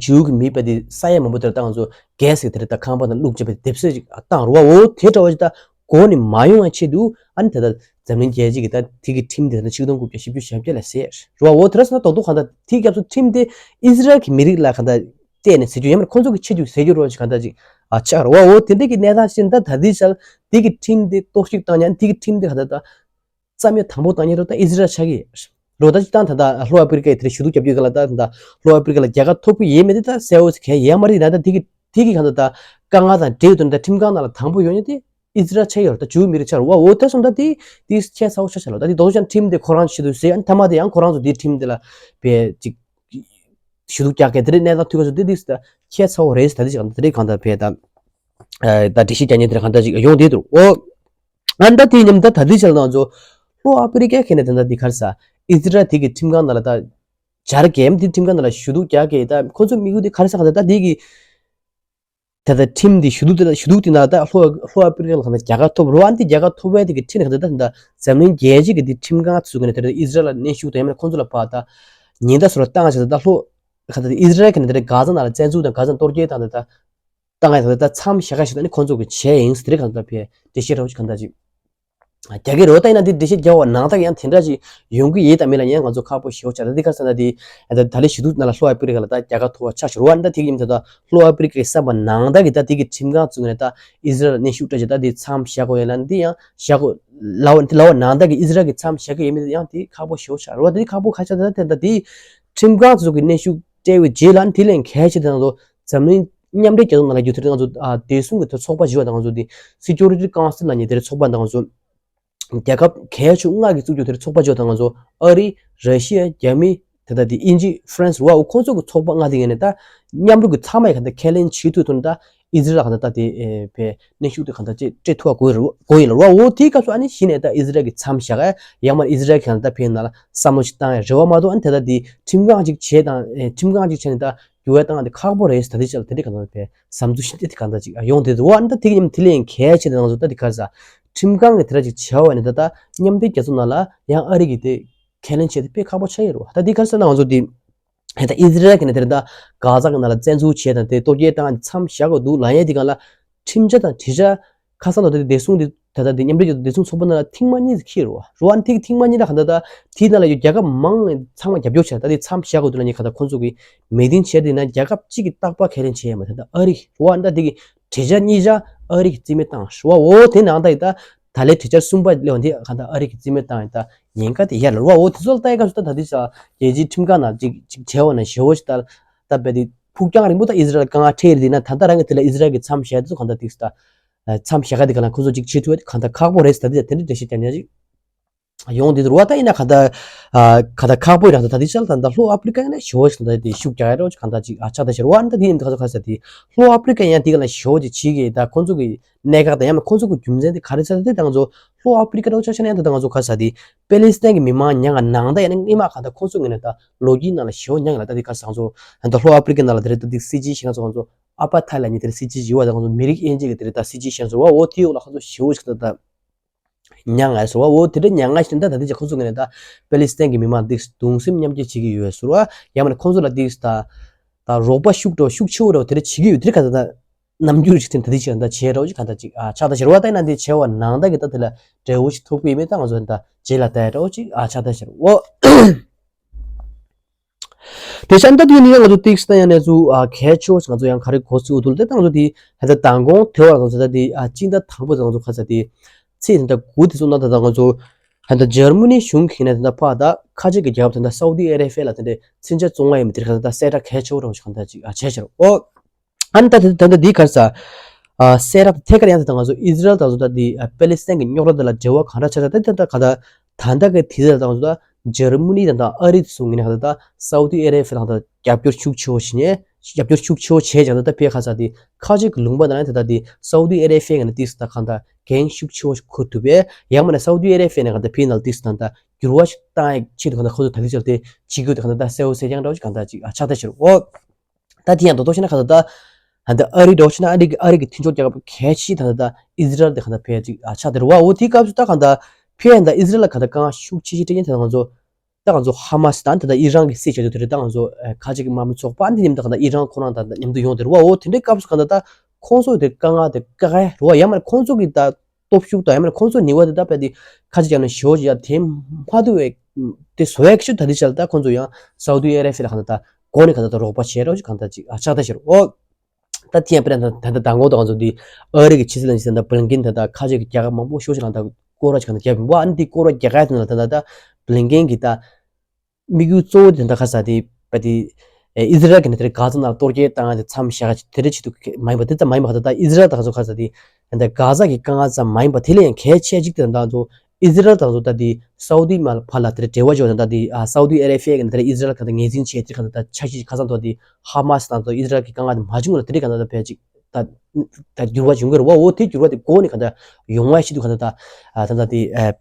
ཇུའུ་གི་མི་དཔེ་དེ་ས་ཡ་མང་པོ་དེར་ད་ང་ཚོ་གྷེ་སི་གི་དེར་ད་ཁང་པ་ནང་བླུགས་བྱས་པའི་སྡེབ་གསོད་ཅིག་བཏང་རུ་བ། འོ་དེ་འདྲ་བ་ཅིག་ད་གོ་ནས་མ་ཡོང་བའི་ཆེད་དུ་ཨ་ནི་ད་ལྟ་འཛམ་གླིང་རྒྱལ་སྤྱི་གི་ད་དེ་གི་ཁྲིམས་དེ་ད་ཆིག་སྟོང་དགུ་བརྒྱ་བཞི་བཅུ་ཞེ་བརྒྱད་ལ་ཟེར་རུ་བ། འོ་དེ་ར་སོང་ན་རྡོག་རྡོག་གང་ལྟར་དེའི་སྐབས་སུ་ཁྲིམས་དེ་ཨི་ཟི་རལ་གི་མི་རིགས་ལ་གང་ལྟར་བལྟས་ནས་ཟེར་རྒྱུ་ཡང་མིན་ཁོ་ཚོ་གི་ཆེད་དུ་ཟེར་རྒྱུ་རོ་ཅིག་གང་ལྟར་ཅིག་ཨ་ཆགས་རུ་བ། འོ་དེ་འདྲ་གི་གནས་སྟངས་ཤིག་ད་ད་དེའི་ཆར་དེ་གི་ཁྲིམས་དེ་གཏོར་བཤིག་བཏང་ཉན་དེ་གི་ཁྲིམས་དེ་གང་ལྟར་ད། རྩ་མེད་དང་པོ་བཏང་མཁན་རོ་ད་ཨི་ཟི་རལ་ཆགས་ཀྱི་རེད། ད་སྤྱིར་བཏང་ད་ལྟ་ལྷོ་ཨ་ཕི་རི་ཀའི་དེར་ཞུ་གཏུག་རྒྱབ་རྒྱུ་ག་ལ་ད་ད་ལྷོ་ཨ་ཕི་རི་ཀ་ལ་རྒྱལ་ཁ་ཐོབ་ཀྱི་ཡོད་མེད་དེ་ད་གསལ་བོ་ཞིག་གང་ཡང་མ་རེད། ད་ད་དེ་གི་དེ་གི་གང་ལྟར་ད་དཀའ་ངལ་དང་འབྲེལ་ཡོད་དོན་ད་ཁྲིམས་ཁང་ནང་ལ་དང་པོ་ཡོང་མཁན་དེ་ཨི་ཟི་རལ་ཆགས་ཀྱི་རེད། ད་ཇུའུ་མི་རིགས་ཆགས་རེད་བ། འོ་ད་སོང་ད་དེ་དེ་ཁྱད་མཚར་བོ་ཆགས་ཆགས་ལ་ད་དེ་རྡོག་རྡོག་ཅན་ཁྲིམས་དེ་ཁོ་རང་ཞུ་གཏུག་ཟེར་ཨ་ནི་མཐའ་མ་དེ་ཡང་ཁོ་རང་ཚོ་དེའི་ཁྲིམས་དེ་ལ་བས་ཅིག་ཞུ་གཏུག་རྒྱག་མཁན་དེ་རེད། གནས་སྟངས་ཐུག་ག་ཚོ་དེ་དེ་ད་ཁྱད་མཚར་བོ་རེད། ད་དེ་ཅིག་གང་ད་དེ་རེད། གང་ད་བས་ད་ད་འགྲེལ་བཤད་རྒྱག་མཁན་དེ་རེད། གང་ད་ཅིག་ཡོང་དེ་འདུག་འོ། ཨ་ནི་ད་དེ་མཉམ་ད་ད་དེ་ཆར་ང་ཚོ་ལྷོ་ཨ་ཕི་རི་ཀའི་ཁེ་ནས་དེ་འདྲ་དེ་ག་རེ་ཟ། ཨི་ཟི་རལ་དེ་གི་ཁྲིམས་ཁང་ནང་ལ་ད་སྦྱར་གེམ་དེ་ཁྲིམས་ཁང་ནང་ལ་ཞུ་གཏུག་རྒྱག་གེ་ད་ཁོ་ཚོ་དམིགས་ཡུལ་དེ་ག་རེ་ཟ་ག་ད་ད་དེ་གི་ད་ད་ཁྲིམས་དེ་ཞུ་གཏུག་དེ་ཞུ་གཏུག་དེ་ན་ད་ལྷོ་ལྷོ་ཨ་ཕི་རི་ཀ་ལ་ག་ད་རྒྱལ་ཁ་ཐོབ་རུ་ཨ་ནི་དེ་རྒྱལ་ཁ་ཐོབ་བས་དེ་གི་ཁྲིམས་ག་ད་ད་འཛམ་གླིང་རྒྱལ་སྤྱི་གི་དེ་ཁྲིམས་ཁང་ཚུགས་གི་ནས་དེ་ཨི་ཟི་རལ་ལ་གནོན་ཤུགས་དང་ཡང་མིན་ཁོ་ཚོ་ལ་ཕར་ད་ཉེན་བརྡ་སོགས་ལ་བཏང་བྱས་ད་ལྷོ་ག་ད་ཨི་ཟི་རལ་གི་ནས་དེ་གྷ་ཛ་ནང་ལ་བཙན་འཛུལ་དང་གྷ་ཛ་གཏོར་རྒྱག་དང་དེ་ད། ད་ང་ཡང་ད་ལྟ་མཚམས་བཞག་ཁ་ཞིག་ད་ནི་ཁོང་ཚོ་གི་བྱས་ཡིན་ཟེར་གང་ལྟར་བས་འགྲེལ་བཤད་རོགས་ཞིག་གང་ལྟར་ཅིག་རྒྱག་གི་རེད་བ། ད་ཡིན་ན་འདི་འགྲེལ་བཤད་རྒྱག་པ་ནང་ད་ཡང་དེ་འདྲ་ཅིག་ཡོང་གི་ཡོད་དམ་མེད་ལ་ཡང་ང་ཚོ་ཁག་པོ་ཞེ་པོ་ཆགས། ད་འདི་ག་ཟེར་ན་འདི་ད་ད་ལས་ཞུ་གཏུག་ནང་ལ་ལྷོ་ཨ་ཕི་རི་ཀ་ལ་ད་རྒྱལ་ཁ་ཐོབ་པ་ཆགས་ཤོར་བ་ད་དེ་གི་ཡིན་ད་ད་ལྷོ་ཨ་ཕི་རི་ཀའི་བསམ་པ་ནང་ད་གི་ད་དེ་གི་ཁྲིམས་ཁང་བཙུགས་ནས་ད་ཨི་ཟི་རལ་ལ་གནོན་ཤུགས་སྤྲད་ཅིག་ད་འདི་མཚམས་བཞག་དགོས་ཡོད་ལ་འདི་ཡང་བཞག་དགོས་ལབ་པ་འདི་ལབ་པ་ནང་ད་གི་ཨི་ཟི་རལ་གི་མཚམས་བཞག་གི་ཡོད་མེད་ཡང་དེ་ཁག་པོ་ཞེ་པོ་ཆགས་རེད་བ། ད་དེ་ཁག་པོ་ག་ཆགས་ད་ད་ད་འདི་ཁྲིམས་ཁང་ཚོ་གི་གནོན་ཤུགས་སྤྲད་པའི་རྗེས་ལ་ཨ་ནི་དེ་ལས་གལ་ཆེ་དེ་ང་ཚོ་འཛམ་གླིང་མཉམ་འབྲེལ་རྒྱལ་ཚོགས་ནང་ལ་རྒྱུ་དེ་རིང་ང་ཚོ་ཨ་བདེ་སྲུང་གི་དེ་ཚོགས་པ་ཞིག་ཡོད་དང་ང་ཚོ་དེ་Security Council་ལ་ཉེ་དེ་རིང་ཚོགས་པ་དང་ང་ཚོ་རྒྱལ་ཁབ་གལ་ཆེ་ལྔ་གི་བཙུགས་རྒྱུ་དེ་རིང་ཚོགས་པ་ཞིག་ཡོད་དང་ང་ཚོ་ཨ་རི་ར་ཤི་ཡ་རྒྱ་མི་དེ་ད་དེ་དབྱིན་ཇི་ཧྥ་རན་སི་རུ་ཨ་ཁོང་ཚོ་གི་ཚོགས་པ་ལྔ་དེ་ངས་ནས་ད་མཉམ་རུབ་ཀྱི་ཚང་མ་ཡི་ག་ད་ཁས་ལེན་བྱེད་ཐུབ་ཐུབ་ན་ད་ཨི་ཟི་རལ་ག་ད་ད་དེ་ཨེ་བས་གནོན་ཤུགས་དེ་ག་ད་ཅེ་སྤྲད་ཐུབ་པ་དགོས་རེད་དགོས་ཡིན་ལ་རུ་ཨ་འོ་དེའི་སྐབས་སུ་ཨ་ནི་གཞི་ནས་ད་ཨི་ཟི་རལ་གི་མཚམས་བཞག་ཡ་ཡང་མ་ཨི་ཟི་རལ་གི་ག་ད་ད་བས་ན་ལ་བསམ་བློ་ཞིག་བཏང་ཡ་རེད་བ་མ་གཏོགས་ཨ་ནི་དེ་ད་དེ་ཁྲིམས་ཁང་ཅིག་བྱས་དང་ཨེ་ཁྲིམས་ཁང་ཅིག་བྱས་ནས་ད། འགྱུར་བ་བཏང་དེ་ཁག་པོ་རེད་ཟེར། ད་དེ་ཆ་ལ་དེ་འདྲའི་གང་ལྟར་བས་བསམ་ཚུལ་ཤིན་ཏུ་དེ་གང་ལྟར་ཅིག་ཡོང་དེ་འདུག་བ། ཨ་ནི་ད་དེ་གི་མཉམ་དེ་ལས་ཡང་གལ་ཆེ་དེ་ང་ཚོ་ད་དེ་ག་རེ་ཟ། ཁྲིམས་ཁང་གི་དེ་འདྲ་ཅིག་བྱས་པ་ནི་ད་ལྟ་མཉམ་འབྲེལ་རྒྱལ་ཚོགས་ནང་ལ་ཡང་ཨ་རི་གི་དེ་ཁས་ལེན་བྱས་ཏེ་དཔེ་ཁག་པོ་ཆགས་ཡོད་རེད་བ། ད་དེ་ག་རེ་ཟ་ན་ང་ཚོ་དེ་ད་ཨི་ཟི་རལ་གི་ནས་དེ་རེད་ད་གྷ་ཛ་གི་ནང་ལ་བཙན་འཛུལ་བྱས་དང་དེ་གཏོར་རྒོལ་བཏང་མཚམས་བཞག་དགོས་འདུག་ལབ་ཡས་དེ་གང་ལ་ཁྲིམས་འཆར་དང་གྲོས་འཆར་ཁ་སང་དང་དེ་བདེ་སྲུང་དེ། ད་ལྟ་འདི་མཉམ་འབྲེལ་རྒྱལ་ཚོགས་བདེ་སྲུང་ཚོགས་པ་ནང་ལ་ཐེངས་མ་གཉིས་ཤིག་འཁྱེར་རོ། རོ་ཨན་ཐིག་ཐེངས་མ་གཉིས་ལ་ག་ད་ད་དེའི་ནང་ལ་ཡོད་རྒྱལ་ཁབ་མང་ཚང་མ་རྒྱབ་སྐྱོར་བྱས། ད་དེ་མཚམས་བཞག་དགོས་འདུག་ལ་ཉེ་ག་ད་ཁོང་ཚོ་གི་མི་དིང་བྱས་དེ་ན་རྒྱལ་ཁབ་གཅིག་གི་རྟག་པར་ཁས་ལེན་བྱས་ཡ་མ་ད་ད་ཨ་རི་རོ་ཨན་ད་དེ་གི་གྲོས་འཆར་གཉིས་ཆ་ཨ་རི་གི་རྩིས་མེད་བཏང་རོ། འོ་དེ་ནང་ད་ཡི་ད་ད་ལས་གྲོས་འཆར་གསུམ་པ་སླེབས་པ་འདི་ག་ད་ཨ་རི་གི་རྩིས་མེད་བཏང་ཡི་ད་ ཉེན་ཁ་དེ་ཡར་ལ་རུ་བ། འོ་དེ་ཚོ་ལ་ལྟ་ཡི་སྐབས་སུ་ད་ད་དེ་ས་རྒྱལ་སྤྱིའི་ཁྲིམས་ཁང་ནང་ཅིག་ཅིག་བྲལ་བ་ན་ཞེ་བོ་ཞིག་ད་ད་བས་དེ་ཕུགས་རྒྱང་རིང་པོ་ད་ཨི་ཟི་རལ་དཀའ་ངལ་འཕྲད་ཡི་དེ་ན། ད་ལྟ་རང་གི་དེ་ལ་ཨི་ཟི་རལ་གྱི་མཚམས་བཞག་དེ་ཚོ་གང་ད་དེ་ད་མཚམས་བཞག་ག་དེ་ག་ལ་ཁོ་ཚོ་ཅིག་བྱེད་ཐུབ་ཡ་དེ་གང་ད་ཁག་པོ་རེད། ད་དེ་དེ་འདྲ་འགྲེལ་བཤད་རྒྱག་ཉག་ཅིག་ཡོང་དེ་རུ་བ། ད་ཡིན་ན་ག་ད་ཨ་ག་ད་ཁག་པོ་ཡིན་ན་ད་ད་དེ་ཆ་ལ་ད་ད་ལྷོ་ཨ་ཕི་རི་ཀ་ཡིན་ན་ཞེ་བོ་ཞིག་ད་དེ་ཤུགས་རྒྱག་ཡ་རོ་ཅིག་ག་ད་ཅིག་ཨ་ཆགས་ད་ཤར་བ། ཨ་ནི་ད་དེ་ཡིན་ད་ག་ཚོ་ག་ས་དེ་ལྷོ་ཨ་ཕི་རི་ཀ་ཡིན་ན་དེ་ག་ལ་ཞེ་བོ་ཅིག་བྱེད་གི་ད་ཁོ་ཚོ་གི་གནད་འགག་དང་ཡང་ན་ཁོ་ཚོ་གི་རྒྱུ་མཚན་དེ་ག་རེ་ཆགས་ད་དེ་ད་ང་ཚོ་ལྷོ་ཨ་ཕི་རི་ཀ་རོ་ཆ་ཆ་ནས་ད་ད་ང་ཚོ་ག་ས་དེ་པེ་ལི་སི་ཐན་གི་མི་མང་ཉང་ང་ནང་ད་ཡིན་ན་སྔོན་མ་ག་ད་ཁོ་ཚོ་ངོས་ནས་ད་ལོ་རྒྱུས་ནང་ལ་ཞེ་བོ་ཉང་ང་ལ་ད་དེ་ག་ས་ང་ཚོ་ད་ལྷོ་ཨ་ཕི་རི་ཀ་ནང་ལ་དེ་རེད། ད་དེ་སྲིད་ཇུས་ཞིག་ང་ཚོ་ང་ཚོ་ཨ་པ་ཐའི་ལ་ནི་དེ་རེད། སྲིད་ཇུས་ཞིག་བ་ད་ང་ཚོ་མི་རིགས་དབྱེ་འབྱེད་ཀྱི་དེ་རེད། ད་སྲིད་ཇུས་ཞིག་ང་ཚོ་བ། འོ་དེའི་འོག་ལ་ཁོ་ཚོ་ཞེ་བོ་ཞིག་ད་ད་མྱ་ངན་ཟེར་བ། འོ་དེ་འདྲ་མྱ་ངན་ཞིག་འདྲ་ད་དེ་ཅག་ཁོ་ཚོ་ངོས་ནས་ད་པེ་ལི་སི་ཐན་གྱི་མི་མང་འདི་གདུང་སེམས་མཉམ་སྐྱེད་བྱེད་ཀྱི་ཡོད་ཟེར་བ། ཡང་མིན་ན་ཁོ་ཚོ་ལ་འདི་ད་ད་རོགས་པ་ཤུགས་འགྲོ་ཤུགས་ཆེ་བོ་འགྲོ་དེ་འདྲ་བྱེད་ཀྱི་ཡོད། དེ་འདྲ་ག་ད་ད་རྣམ་འགྱུར་ཞིག་དེ་ད་དེ་ཅག་ད་བྱས་རོགས་ཅིག་ག་ད་ཅིག་ཨ་ཆགས་ད་ཟེར་བ། ད་ཡིན་ན་འདི་བྱས་བ་ནང་ད་གི་ད་དེ་ལ་འབྲས་བུ་ཞིག་ཐོབ་ཀྱི་ཡོད་མེད་ད་ང་ཚོ་ད་རྗེས་ལ་ལྟ་ཡ་འདྲ་བོ་ཅིག་ཨ་ཆགས་ད་ཟེར་བ། དེ་ཤ་འདི་དུས་ནི་ང་ཚོ་ཏིག་སི་ད་ཡང་ནས་ཚུ་ཨ་གལ་ཆེ་བ་ང་ཚོ་ཡང་ག་རེ་གོ་ཚུལ་འདུག་ལ། ད་ང་ཚོ་དེ་ཧ་ད་མདང་དགོང་དེ་བར་ང་ཚོ་ད་དེ་ཨ་སྤྱི་ཟླ་དང་པོ་ད་ང་ཚོ་ཁ་ས་དེ་ཚེས་ད་དགུ་དེ་ཚོ་ན་ད་ད་ང་ཚོ་ཧ་ད་འཇར་མ་ནི་གཞུང་གི་ནས་ད་ཕ་ད་ཁ་ཆེ་གི་རྒྱལ་ཁབ་ད་ད་སའུ་ཏི་ཨ་རེ་ཕི་ཡ་ལ་ད་དེ་མཚོན་ཆ་བཙོང་བ་ཡིན་མི་དེ་ཁ་ད་ད་གསལ་བསྒྲགས་གལ་ཆེ་བ་རང་ཞིག་གང་ད་ཅིག་ཨ་བྱས་ཤར་འོ། ཨ་ནི་ད་ད་ད་འདི་གར་ས། ཨ་གསལ་བསྒྲགས་ཐད་ཀར་ཡང་ད་ང་ཚོ་ཨི་ཟི་རལ་དང་ཚོ་ད་འདི་པེ་ལི་སི་ཐན་གྱི་རྙོག་དྲ་དེ་ལ་འབྲེལ་བ་གང་འདྲ་ཆགས་ད་ད་ད་ག་ད་ད་ད་ག་དེ་ད་ང་ཚོ་ད་འཇར་མ་ནི་དང་ད་ཨ་རི་སོང་ངེ་ན་ག་ད་ད་སའུ་ཏི་ཨ་རེ་ཕི་ཡ་དང་ད་རྒྱབ་སྐྱོར་ཤུགས་ཆེ་བོ་བྱས་ནས་རྒྱབ་སྐྱོར་ཤུགས་ཆེ་བོ་བྱས་ཀྱང་ད་ད་ཕེ་ཁ་ས་དེ་ཁ་ཅིག་གི་ལུང་པ་ད་ནི་ད་ད་དེ་སའུ་ཏི་ཨ་རེ་ཕི་ཡ་གི་ནི་ཏིག་སི་ད་གང་ད་འགན་ཤུགས་ཆེ་བོ་ཁུར་ཐུབ་པས། ཡང་མིན་ན་སའུ་ཏི་ཨ་རེ་ཕི་ཡ་ནས་ག་ད་ཕེ་ནལ་ཏིག་སི་དང་ད་འགྱུར་བ་ཞིག་བཏང་ཡ་ཆེད་དུ་ག་ད་ཁོ་ཚོ་ད་དེ་ཆགས་ཏེ་བྱེད་དགོས་ད་ག་ད་ད་གསལ་བོ་གསལ་རྐྱང་འདྲ་བོ་ཞིག་གང་ད་ཅིག་ཨ་ཆགས་ད་ཤར་འོ། ད་དེ་ཡང་རྡོག་རྡོག་བཤད་ན་ག་ད་ད་ད་ཨ་རི་འདྲ་བོ་བཤད་ན་ཨ་རི་གི་ཨ་རི་གི་མཐུན་ཕྱོགས་རྒྱལ་ཁབ་གལ་ཆེ་ད་ད་ད་ཨི་ཟི་རལ་དེ་ག་ད་ཕེ་ཅིག་ཨ་ཆགས་དེ་རུ་བ། འོ་དེའི་སྐབས་སུ་ད་ག་ད་ཕེ་ཡ་ད་ཨི་ཟི་རལ་ལ་ག་ད་གང་ཤུགས་ཆེ་ཤོས་སྤྲད་མཁན་དེ་ང་ཚོ་ད་ང་ཚོ་ཧ་མ་སི་དང་དེ་ད་ཨི་རན་གི་སྲིད་བྱ་རྒྱུ་དེ་རེད། ད་ང་ཚོ་ཁ་ཅིག་གི་དམག་མི་ཚོགས་པ་འདི་མཉམ་དུ་ག་ད་ཨི་རན་ཁོ་རང་དང་མཉམ་དུ་ཡོང་དེ་རུ་བ། འོ་དེ་འདྲའི་སྐབས་སུ་ག་ད་ད་ཁོང་ཚོ་དེ་དཀའ་ངལ་དེ་དཀའ་ངལ་རུ་བ། ཡང་མིན་ན་ཁོང་ཚོ་གི་ད་སྟོབས་ཤུགས་དང་ཡང་མིན་ན་ཁོང་ཚོ་ནུས་པ་དེ་ད་བས་དེ་ཁ་ཅིག་ཡང་ན་ཞོ་ཅིག་ཡ་དེ་མ་ཐུབ་པའི་དེ་བཟོ་ཡ་ཁྱོད་ད་དེ་བྱས་ལ་ད་ཁོང་ཚོ་ཡང་སའུ་ཏི་ཨ་རེ་ཕི་ཡ་ལ་ག་ད་ད་སྒོ་ནས་ག་ད་ད་རོགས་པ་བྱས་རོགས་ཅིག་གང་ད་ཅིག་ཨ་ཆགས་ད་ཤར་འོ། ད་དེ་ཡང་དཔེར་ན་ད་ད་ད་མདང་དགོང་ད་ང་ཚོ་འདི་ཨ་རི་གི་ཕྱི་སྲིད་བློན་ཆེན་ད་ད་བྷི་ལིན་ཀེན་ད་ད་ཁ་ཅིག་གི་རྒྱལ་ཁབ་མང་པོ་ཤོ་ཤོ་རང་ད་སྐོར་ར་ཅིག་གང་ད་རྒྱབ་ཡིན་པ། ཨ་ནི་འདི་སྐོར་ར་རྒྱག་ག་ཡ་དེ་ན་ད་ད་ད་བྷི་ལིན་ཀེན་གི་ད་དམིགས་ཡུལ་གཙོ་བོ་དེ་ད་ག་ས་དེ་བ་དེ་ཨི་ཟི་རལ་གི་ནི་དེར་གྷ་ཛ་ནང་གཏོར་རྒོལ་བཏང་ཡ་དེ་མཚམས་བཞག་ག་དེ་རེ་ཆེད་དུ་མ་ཡིན་པ་དེ་ཙམ་མ་ཡིན་པ། ད་ད་ཨི་ཟི་རལ་ད་ག་ཚོ་ག་ས་དེ་ད་གྷ་ཛ་གི་དཀའ་ངལ་ཙམ་མ་ཡིན་པ། དེ་ལས་ཡང་གལ་ཆེ་གཅིག་དེ་ད་ད་ཚོ་ཨི་ཟི་རལ་དང་ཚོ་ད་དེ་སའུ་ཏི་མ་ལ་ཕ་ལ་དེར་འབྲེལ་བ་བྱོས་དང་ད་དེ་ཨ་སའུ་ཏི་ཨ་རེ་ཕི་ཡ་གི་ནི་དེར་ཨི་ཟི་རལ་ག་ད་ངོས་འཛིན་བྱས་དེ་ག་ད་ད་ཆ་ཤས་ཁ་སང་ཐོག་དེ་ཧ་མ་སི་དང་ཚོ་ཨི་ཟི་རལ་གི་དཀའ་ངལ་དེ་མ་བྱུང་ལ་དེ་རིགས་ག་ད་ད་ཕལ་ཅིག་ད་ད་འགྱུར་བ་བྱུང་གི་རེད་བ། འོ་དེ་འགྱུར་བ་དེ་གོ་ནི་ག་ད་ཡོང་བ་ཤི་དུ་ག་ད་ད་ཨ་ད་ད་དེ་ཨ་